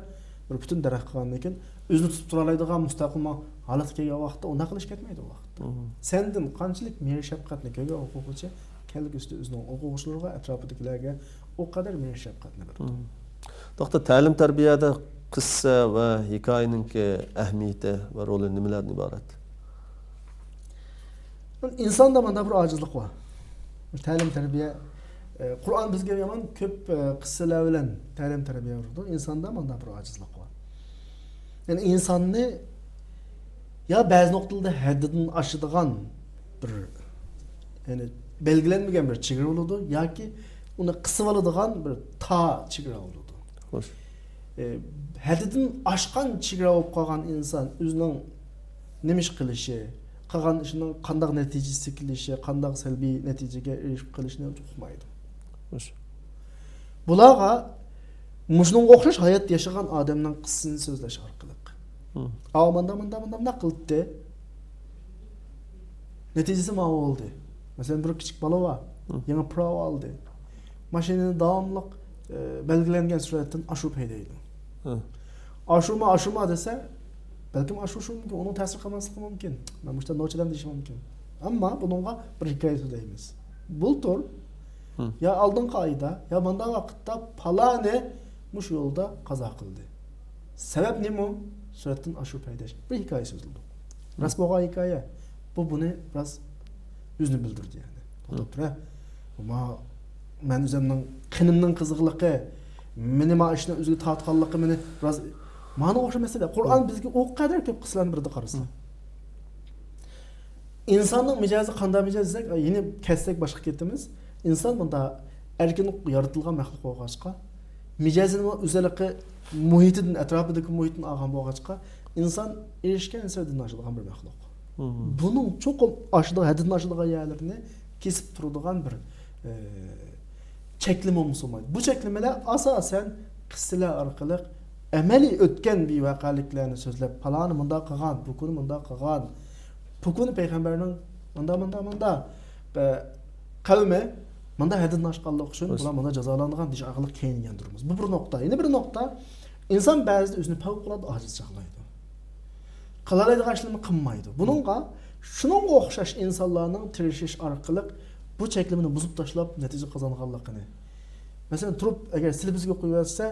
بىر پۈتۈن دەرەخ قىلغاندىن كېيىن، ئۆزىنى تۇتۇپ تۇرالايدىغان مۇستەقىل ھالەتكە كەلگەن ۋاقىتتا ئۇنداق قىلىش كەتمەيدۇ ئۇ ۋاقىتتا. سەندىن قانچىلىك مېھىر شەپقەتنى كۆرگەن ئوقۇغۇچى كەلگۈسىدە ئۆزىنىڭ ئوقۇغۇچىلىرىغا، ئەتراپىدىكىلەرگە ئۇ قەدەر مېھىر شەپقەتنى بېرىدۇ. دوختۇر، تەلىم تەربىيەدە قىسسە ۋە ھېكايىنىڭكى ئەھمىيىتى ۋە رولى نېمىلەردىن ئىبارەت؟ ئىنساندا مانداق بىر ئاجىزلىق بار. تەلىم تەربىيە، ئە، قۇرئان بىزگە يامان كۆپ، ئە، قىسسىلەر بىلەن تەلىم تەربىيە بېرىدۇ. ئىنساندا مانداق بىر ئاجىزلىق بار. يەنى ئىنساننى يا بەزى نۇقتىلاردا ھەددىدىن ئاشىدىغان بىر، يەنى بەلگىلەنمىگەن بىر چېگرا بولىدۇ، ياكى ئۇنى قىسىۋالىدىغان بىر تا چېگرا بولىدۇ. ئە، ھەددىدىن ئاشقان چېگرا بولۇپ قالغان ئىنسان ئۆزىنىڭ نېمە ئىش قىلىشى، قىلغان ئىشىنىڭ قانداق نەتىجىسى كېلىشى، قانداق سەلبىي نەتىجىگە ئېرىشىپ قېلىشىنى ئۇقمايدۇ. بۇلارغا مۇشۇنىڭغا ئوخشاش ھايات ياشىغان ئادەمنىڭ قىسسىسىنى سۆزلەش ئارقىلىق. ئاۋۇ ماندا، ماندا، ماندا، ماندا قىلدى. نەتىجىسى ماۋۇ بولدى. مەسىلەن، بىر كىچىك بالا بار. يېڭى پىراۋا ئالدى. ماشىنىنى داۋاملىق، ئە، بەلگىلەنگەن سۈرئەتتىن ئاشۇرۇپ ھەيدەيدۇ. ئاشۇرما، ئاشۇرما دېسە، بەلكىم ئاشۇرۇشى مۇمكىن، ئۇنىڭ تەسىرى قالماسلىقى مۇمكىن. مەن مۇشۇنداق نوچىدام دېيىشى مۇمكىن. ئەمما بۇنىڭغا بىر ھېكايە سۆزلەيمىز. بۇلتۇر يا ئالدىنقى ئايدا، يا ماندا ۋاقىتتا پالانى مۇشۇ يولدا قازا قىلدى. سەۋەب نېمە؟ سۈرئەتتىن ئاشۇرۇپ ھەيدەش. بىر ھېكايە سۆزلىدۇق. راست بولغان ھېكايە. بۇ بۇنى بىراز ئۆزىنى بىلدۈردى، يەنى. توختاپ تۇرە. ما، مەن ئۆزۈمنىڭ قېنىمنىڭ قىزىقلىقى، مېنى ما ئىشنىڭ ئۆزىگە تارتقانلىقى مېنى بىراز، مانا ئوخشاش مەسىلە. قۇرئان بىزگە ئۇ قەدەر كۆپ قىسسىلارنى بېرىدۇ، قارىسا. ئىنساننىڭ مىجەزى قانداق مىجەز دېسەك، يەنە كەتسەك باشقا كېتىمىز. ئىنسان مۇنداق ئەركىن يارىتىلغان مەخلۇق بولغاچقا، مىجەزىنىمۇ ئۆزەللىكى مۇھىتىدىن، ئەتراپىدىكى مۇھىتتىن ئالغان بولغاچقا، ئىنسان ئېرىشكەن ھەددىدىن ئاشىدىغان بىر مەخلۇق. بۇنىڭ چوقۇم ئاشىدىغان، ھەددىدىن ئاشىدىغان يەرلىرىنى كېسىپ تۇرىدىغان بىر، ئە، چەكلىمە بولمىسا بولمايدۇ. بۇ چەكلىمىلەر ئاساسەن قىسسىلەر ئارقىلىق ئەمەلىي ئۆتكەن بىر ۋەقەلىكلەرنى سۆزلەپ، پالانى مۇنداق قىلغان، بۇ كۈنى مۇنداق قىلغان، بۇ كۈنى پەيغەمبەرنىڭ مۇنداق، مۇنداق، مۇنداق، ئە، قەۋمى مۇنداق ھەددىدىن ئاشقانلىقى ئۈچۈن بۇلار مۇنداق جازالانغان دېيىش ئارقىلىق كەينىگە ياندۇرىمىز. بۇ بىر نۇقتا. يەنە بىر نۇقتا، ئىنسان بەزىدە ئۆزىنى پەۋقۇلئاددە ئاجىز چاغلايدۇ. قىلالايدىغان ئىشلارنى قىلمايدۇ. بۇنىڭغا شۇنىڭغا ئوخشاش ئىنسانلارنىڭ تىرىشىش ئارقىلىق بۇ چەكلىمىنى بۇزۇپ تاشلاپ نەتىجە قازانغانلىقىنى. مەسىلەن، تۇرۇپ ئەگەر سىلى بىزگە قويۇۋەتسە،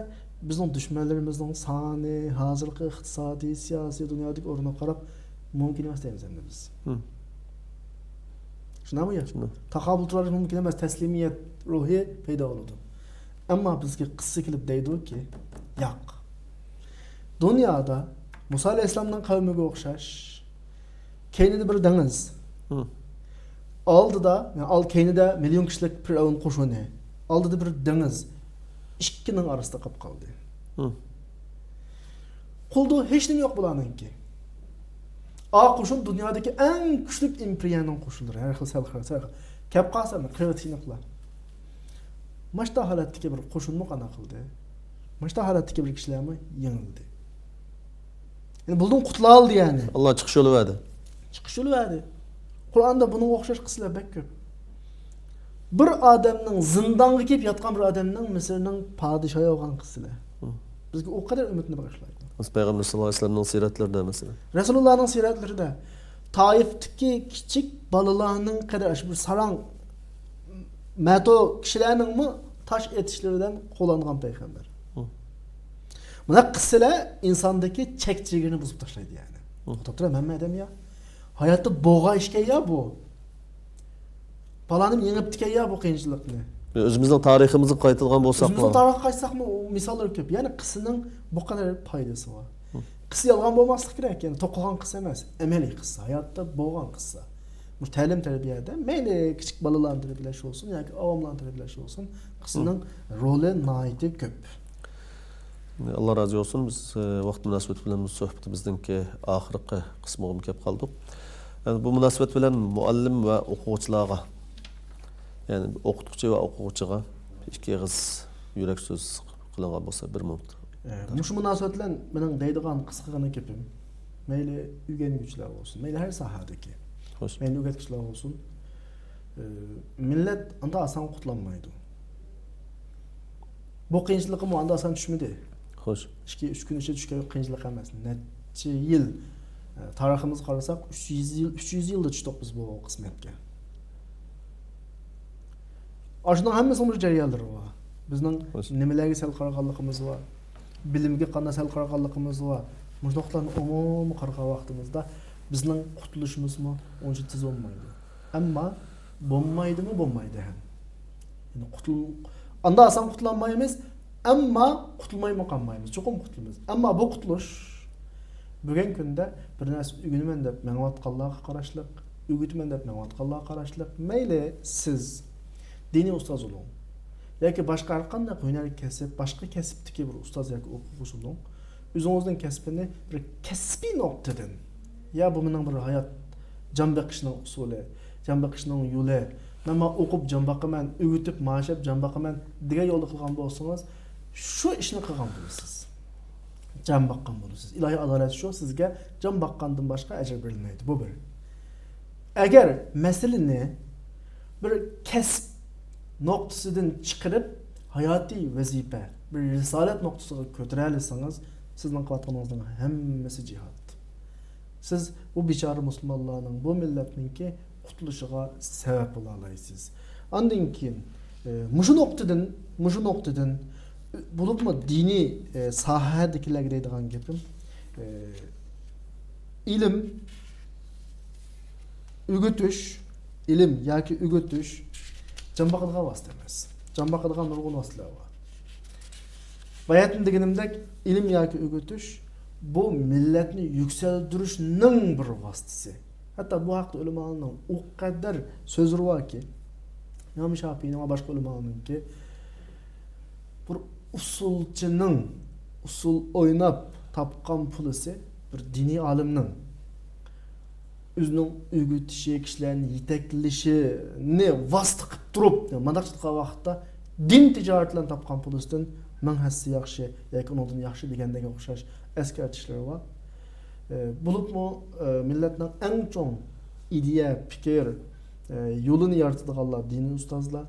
بىزنىڭ دۈشمەنلىرىمىزنىڭ سانى، ھازىرقى ئىقتىسادىي، سىياسىي، دۇنيادىكى ئورنىغا قاراپ مۇمكىن ئەمەس دەيمىز ئەمدى بىز. شۇنداقمۇ يا؟ تاقابىل تۇرۇش مۇمكىن ئەمەس، تەسلىمىيەت روھى پەيدا بولىدۇ. ئەمما بىزگە قىسسە كېلىپ دەيدۇكى، ياق. دۇنيادا مۇسا ئەلەيھىسسالامنىڭ قەۋمىگە ئوخشاش، كەينىدە بىر دېڭىز. ھە. ئالدىدا، يەنى ئال-، كەينىدە مىليون كىشىلىك پىرئەۋن قوشۇنى. ئالدىدا بىر دېڭىز. ئىككىنىڭ ئارىسىدا قاپ قالدى. ھە. قولىدا ھېچنېمە يوق بۇلارنىڭكى. ئا قوشۇن دۇنيادىكى ئەڭ كۈچلۈك ئىمپېرىيەنىڭ قوشۇنلىرى، ھەر خىل سەل خىل، سەل خىل. كەپ قالسا، قىلىۋېتىشلىقلا. ماشتا ھالەتتىكى بىر قوشۇنمۇ قانداق قىلدى؟ ماشتا ھالەتتىكى بىر كىشىلەرمۇ يېڭىلدى. يەنى بۇلدىن قۇتۇلالدى يەنى. ئاللا چىقىش يولى بەردى. چىقىش يولى بەردى. قۇرئاندا بۇنىڭغا ئوخشاش قىسسىلەر بەك كۆپ. بىر ئادەمنىڭ زىندانغا كېلىپ ياتقان بىر ئادەمنىڭ مىسىرنىڭ پادىشاھى بولغان قىسسىلەر. ھە. بىزگە ئۇ قەدەر ئۈمىدنى بېغىشلايدۇ. بىز پەيغەمبەر ساللاللاھۇ ئەلەيھى ۋەسەللەمنىڭ سىرەتلىرىدە مەسىلەن. رەسۇلۇللانىڭ سىرەتلىرىدە تائىفتىكى كىچىك بالىلارنىڭ قەدەر شۇ بىر ساراڭ مەتو كىشىلەرنىڭمۇ تاش ئېتىشلىرى بىلەن قوغلانغان پەيغەمبەر. ھە. مانا قىسسىلەر ئىنساندىكى چەك چېگرىنى بۇزۇپ تاشلايدۇ يەنى. ھە. توختاپ تۇرە، ھەممە ئادەم يا. ھاياتتا بولغان ئىشكەن يا بۇ. پالانىم يېڭىپتىكەن يا بۇ قىيىنچىلىقنى. ئۆزىمىزنىڭ تارىخىمىزغا قايتىدىغان بولساقمۇ. ئۆزىمىزنىڭ تارىخىغا قايتساقمۇ، ئۇ مىساللار كۆپ. يەنى قىسسىنىڭ بۇ قەدەر پايدىسى بار. ھە. قىسسا يالغان بولماسلىقى كېرەك. يەنى توقۇغان قىسسا ئەمەس، ئەمەلىي قىسسا، ھاياتتا بولغان قىسسا. بۇ تەلىم تەربىيەدە مەيلى كىچىك بالىلارنى تەربىيەلەش بولسۇن ياكى ئاۋاملارنى تەربىيەلەش بولسۇن، قىسسىنىڭ رولى ناھايىتى كۆپ. ئاللا رازى بولسۇن. بىز، ئە، ۋاقىت مۇناسىۋىتى بىلەن بۇ سۆھبىتىمىزنىڭكى ئاخىرقى قىسمىغىمۇ كەپ قالدۇق. يەنى بۇ مۇناسىۋەت بىلەن مۇئەللىم ۋە ئوقۇغۇچىلارغا، يەنى ئوقۇتقۇچى ۋە ئوقۇغۇچىغا ئىككى ئېغىز يۈرەك سۆز قىلىنغان بولسا، بىر مىنۇت. ئە، مۇشۇ مۇناسىۋەت بىلەن مېنىڭ دەيدىغان قىسقىغىنە گېپىم، مەيلى ئۆگەنگۈچىلەر بولسۇن، مەيلى ھەر ساھەدىكى، خوش. مەيلى ئۆگەتكۈچىلەر بولسۇن، ئە، مىللەت ئاندا ئاسان قۇتۇلالمايدۇ. بۇ قىيىنچىلىقىمۇ ئاندا ئاسان چۈشمىدى. خوش. ئىككى، ئۈچ كۈن ئىچىدە چۈشكەن قىيىنچىلىق ئەمەس. نەچچە يىل، ئە، تارىخىمىزغا قارىساق، ئۈچ يۈز يىل، ئۈچ يۈز يىلدا چۈشتۇق بىز بۇ قىسمەتكە. ئاشۇنىڭ ھەممىسىنىڭ بىر جەريانلىرى بار. بىزنىڭ خوش. نېمىلەرگە سەل قارىغانلىقىمىز بار، بىلىمگە قانداق سەل قارىغانلىقىمىز بار. مۇشۇنداقلارنى ئومۇمىي قارىغان ۋاقتىمىزدا بىزنىڭ قۇتۇلۇشىمىزمۇ ئۇنچە تېز بولمايدۇ. ئەمما بولمايدىمۇ؟ بولمايدۇ ھەم. يەنى قۇتۇل-، ئاندا ئاسان قۇتۇلالمايمىز، ئەمما قۇتۇلمايمۇ قالمايمىز. چوقۇم قۇتۇلىمىز. ئەمما بۇ قۇتۇلۇش بۈگۈنكى كۈندە بىر نەرسە ئۆگىنىمەن دەپ مېڭىۋاتقانلارغا قاراشلىق، ئۆگىتىمەن دەپ مېڭىۋاتقانلارغا قاراشلىق. مەيلى سىز دىنىي ئۇستاز بولۇڭ ياكى باشقا ھەر قانداق ھۈنەر كەسىپ، باشقا كەسىپتىكى بىر ئۇستاز ياكى ئوقۇغۇچى بولۇڭ، ئۆزىڭىزنىڭ كەسپىنى بىر كەسپىي نۇقتىدىن، يا بۇ مېنىڭ بىر ھايات جان بېقىشنىڭ ئۇسۇلى، جان بېقىشنىڭ يولى، مەن مانا ئوقۇپ جان باقىمەن، ئۆگىتىپ مائاش ئېلىپ جان باقىمەن دېگەن يولدا قىلغان بولسىڭىز، شۇ ئىشنى قىلغان بولىسىز. جان باققان بولىسىز. ئىلاھىي ئادالەت شۇ، سىزگە جان باققاندىن باشقا ئەجىر بېرىلمەيدۇ. بۇ بىر. ئەگەر مەسىلىنى بىر كەسىپ نۇقتىسىدىن چىقىرىپ، ھاياتىي ۋەزىپە، بىر رىسالەت نۇقتىسىغا كۆتۈرەلىسىڭىز، سىزنىڭ قىلىۋاتقىنىڭىزنىڭ ھەممىسى جىھاد. سىز بۇ بىچارە مۇسۇلمانلارنىڭ، بۇ مىللەتنىڭكى قۇتۇلۇشىغا سەۋەب بولالايسىز. ئاندىن كېيىن، ئە، مۇشۇ نۇقتىدىن، مۇشۇ نۇقتىدىن، بولۇپمۇ دىنىي، ئە، ساھەدىكىلەرگە دەيدىغان گېپىم، ئە، ئىلىم، ئۆگىتىش، ئىلىم ياكى ئۆگىتىش جان باقىدىغان ۋاسىتە ئەمەس. جان باقىدىغان نۇرغۇن ۋاسىتىلەر بار. باياتىن دېگىنىمدەك، ئىلىم ياكى ئۆگىتىش بۇ مىللەتنى يۈكسەلدۈرۈشنىڭ بىر ۋاسىتىسى. ھەتتا بۇ ھەقتە ئۆلىمالارنىڭ ئۇ قەدەر سۆزلىرى باركى، ئىمام شاپىئىنىڭ ۋە باشقا ئۆلىمالارنىڭكى، بىر ئۇسسۇلچىنىڭ ئۇسسۇل ئويناپ تاپقان پۇلىسى، بىر دىنىي ئالىمنىڭ ئۆزىنىڭ ئۆگىتىشى، كىشىلەرنى يېتەكلىشىنى ۋاسىتە قىلىپ تۇرۇپ، مانداق چىققان ۋاقىتتا دىن تىجارىتى بىلەن تاپقان پۇلىسىدىن مىڭ ھەسسە ياخشى ياكى ئۇنىڭدىن ياخشى دېگەندەك ئوخشاش ئەسكەرتىشلىرى بار. ئە، بولۇپمۇ، ئە، مىللەتنىڭ ئەڭ چوڭ ئىدىيە، پىكىر، ئە، يولىنى يارىتىدىغانلار دىنىي ئۇستازلار.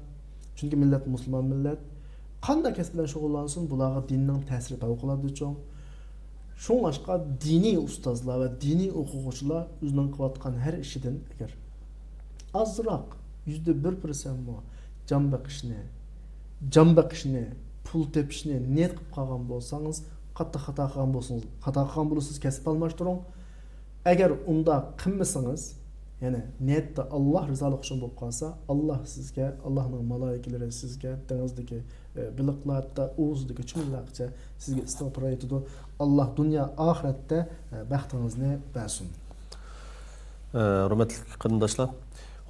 چۈنكى مىللەت مۇسۇلمان مىللەت. قانداق كەسىپ بىلەن شۇغۇللانسۇن، بۇلارغا دىننىڭ تەسىرى پەۋقۇلئاددە چوڭ. شۇڭلاشقا دىنىي ئۇستازلار ۋە دىنىي ئوقۇغۇچىلار ئۆزىنىڭ قىلىۋاتقان ھەر ئىشىدىن ئەگەر ئازراق، يۈزدە بىر پىرسەنتمۇ جان بېقىشنى، جان بېقىشنى، پۇل تېپىشنى نىيەت قىلىپ قالغان بولسىڭىز، قاتتىق خاتا قىلغان بولسىڭىز، خاتا قىلغان بولىسىز، كەسىپ ئالماشتۇرۇڭ. ئەگەر ئۇنداق قىلمىسىڭىز، يەنى نىيەتتە ئاللاھ رىزالىقى ئۈچۈن بولۇپ قالسا، ئاللاھ سىزگە، ئاللاھنىڭ مالايىكىلىرى سىزگە دېڭىزدىكى، ئە، بېلىقلار ھەتتا ئۇۋىسىدىكى چۆملەرگىچە سىزگە ئىستىغپار ئېيتىدۇ. ئاللاھ دۇنيا ئاخىرەتتە، ئە، بەختىڭىزنى بەرسۇن. ئە، ھۆرمەتلىك قېرىنداشلار،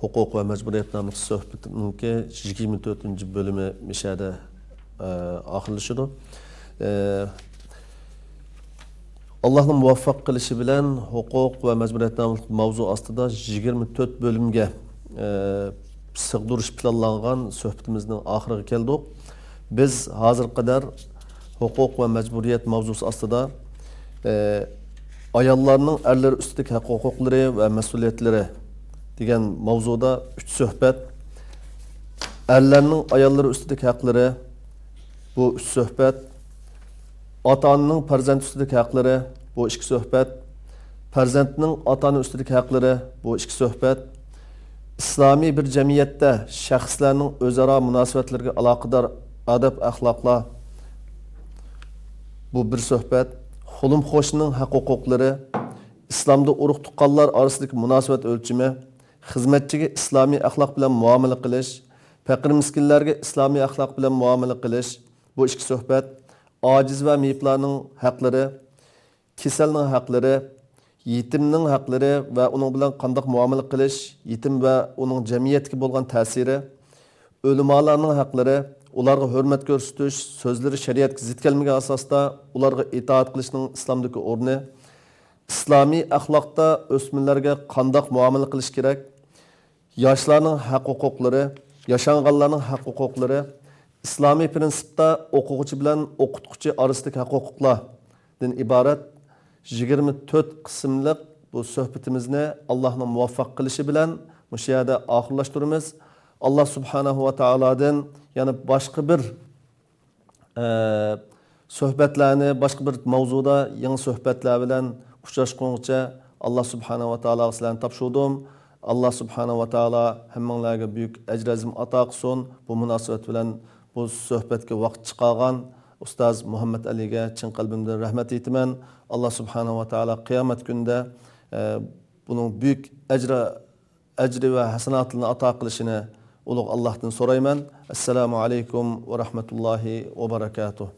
ھوقۇق ۋە مەجبۇرىيەت ناملىق سۆھبىتىمنىڭكى يىگىرمە تۆتىنچى بۆلۈمى مۇشۇ يەردە، ئە، ئاخىرلىشىدۇ. ئە، ئاللاھنىڭ مۇۋەپپەق قىلىشى بىلەن ھوقۇق ۋە مەجبۇرىيەت ناملىق ماۋزۇ ئاستىدا يىگىرمە تۆت بۆلۈمگە، ئە، سىغدۇرۇش پىلانلانغان سۆھبىتىمىزنىڭ ئاخىرىغا كەلدۇق. بىز ھازىرغا قەدەر ھوقۇق ۋە مەجبۇرىيەت ماۋزۇسى ئاستىدا، ئە، ئاياللارنىڭ ئەرلىرى ئۈستىدىكى ھەق-ھوقۇقلىرى ۋە مەسئۇلىيەتلىرى دېگەن ماۋزۇدا ئۈچ سۆھبەت، ئەرلەرنىڭ ئاياللىرى ئۈستىدىكى ھەقلىرى، بۇ ئۈچ سۆھبەت، ئاتا-ئانىنىڭ پەرزەنت ئۈستىدىكى ھەقلىرى، بۇ ئىككى سۆھبەت، پەرزەنتنىڭ ئاتا-ئانا ئۈستىدىكى ھەقلىرى، بۇ ئىككى سۆھبەت، ئىسلامىي بىر جەمئىيەتتە شەخسلەرنىڭ ئۆزئارا مۇناسىۋەتلىرىگە ئالاقىدار ئادەپ-ئەخلاقلار، بۇ بىر سۆھبەت، قولۇم-قوشنىنىڭ ھەق-ھوقۇقلىرى، ئىسلامدا ئۇرۇق-تۇغقانلار ئارىسىدىكى مۇناسىۋەت ئۆلچىمى، خىزمەتچىگە ئىسلامىي ئەخلاق بىلەن مۇئامىلە قىلىش، پەقىر-مىسكىنلەرگە ئىسلامىي ئەخلاق بىلەن مۇئامىلە قىلىش، بۇ ئىككى سۆھبەت، ئاجىز ۋە مېيىپلارنىڭ ھەقلىرى، كېسەلنىڭ ھەقلىرى، يېتىمنىڭ ھەقلىرى ۋە ئۇنىڭ بىلەن قانداق مۇئامىلە قىلىش، يېتىم ۋە ئۇنىڭ جەمئىيەتكە بولغان تەسىرى، ئۆلىمالارنىڭ ھەقلىرى، ئۇلارغا ھۆرمەت كۆرسىتىش، سۆزلىرى شەرىئەتكە زىت كەلمىگەن ئاساستا ئۇلارغا ئىتائەت قىلىشنىڭ ئىسلامدىكى ئورنى، ئىسلامىي ئەخلاقتا ئۆسمۈرلەرگە قانداق مۇئامىلە قىلىش كېرەك، ياشلارنىڭ ھەق-ھوقۇقلىرى، ياشانغانلارنىڭ ھەق-ھوقۇقلىرى، ئىسلامىي پىرىنسىپتا ئوقۇغۇچى بىلەن ئوقۇتقۇچى ئارىسىدىكى ھەق-ھوقۇقلاردىن ئىبارەت يىگىرمە تۆت قىسىملىق بۇ سۆھبىتىمىزنى ئاللاھنىڭ مۇۋەپپەق قىلىشى بىلەن مۇشۇ يەردە ئاخىرلاشتۇرىمىز. ئاللاھ سۇبھانەھۇ ۋە تائالادىن يەنە باشقا بىر ئە، سۆھبەتلەرنى باشقا بىر ماۋزۇدا يېڭى سۆھبەتلەر بىلەن ئۇچراشقۇنغىچە ئاللاھ سۇبھانەھۇ ۋە تائالاغا سىلەرنى تاپشۇردۇم. ئاللاھ سۇبھانەھۇ ۋە تائالا ھەممىڭلارگە بۈيۈك ئەجر-ئەزىم ئاتا قىلسۇن. بۇ مۇناسىۋەت بىلەن بۇ سۆھبەتكە ۋاقىت چىقارغان ئۇستاز مۇھەممەد ئەلىگە چىن قەلبىمدىن رەھمەت ئېيتىمەن. ئاللاھ سۇبھانەھۇ ۋە تائالا قىيامەت كۈنىدە، ئە، بۇنىڭ بۈيۈك ئەجرى ئەجرى ۋە ھەسەناتلىرىنى ئاتا قىلىشىنى ئۇلۇغ ئاللاھتىن سورايمەن. ئەسسالامۇ ئەلەيكۇم ۋە رەھمەتۇللاھى ۋە بەرەكاتۇھ.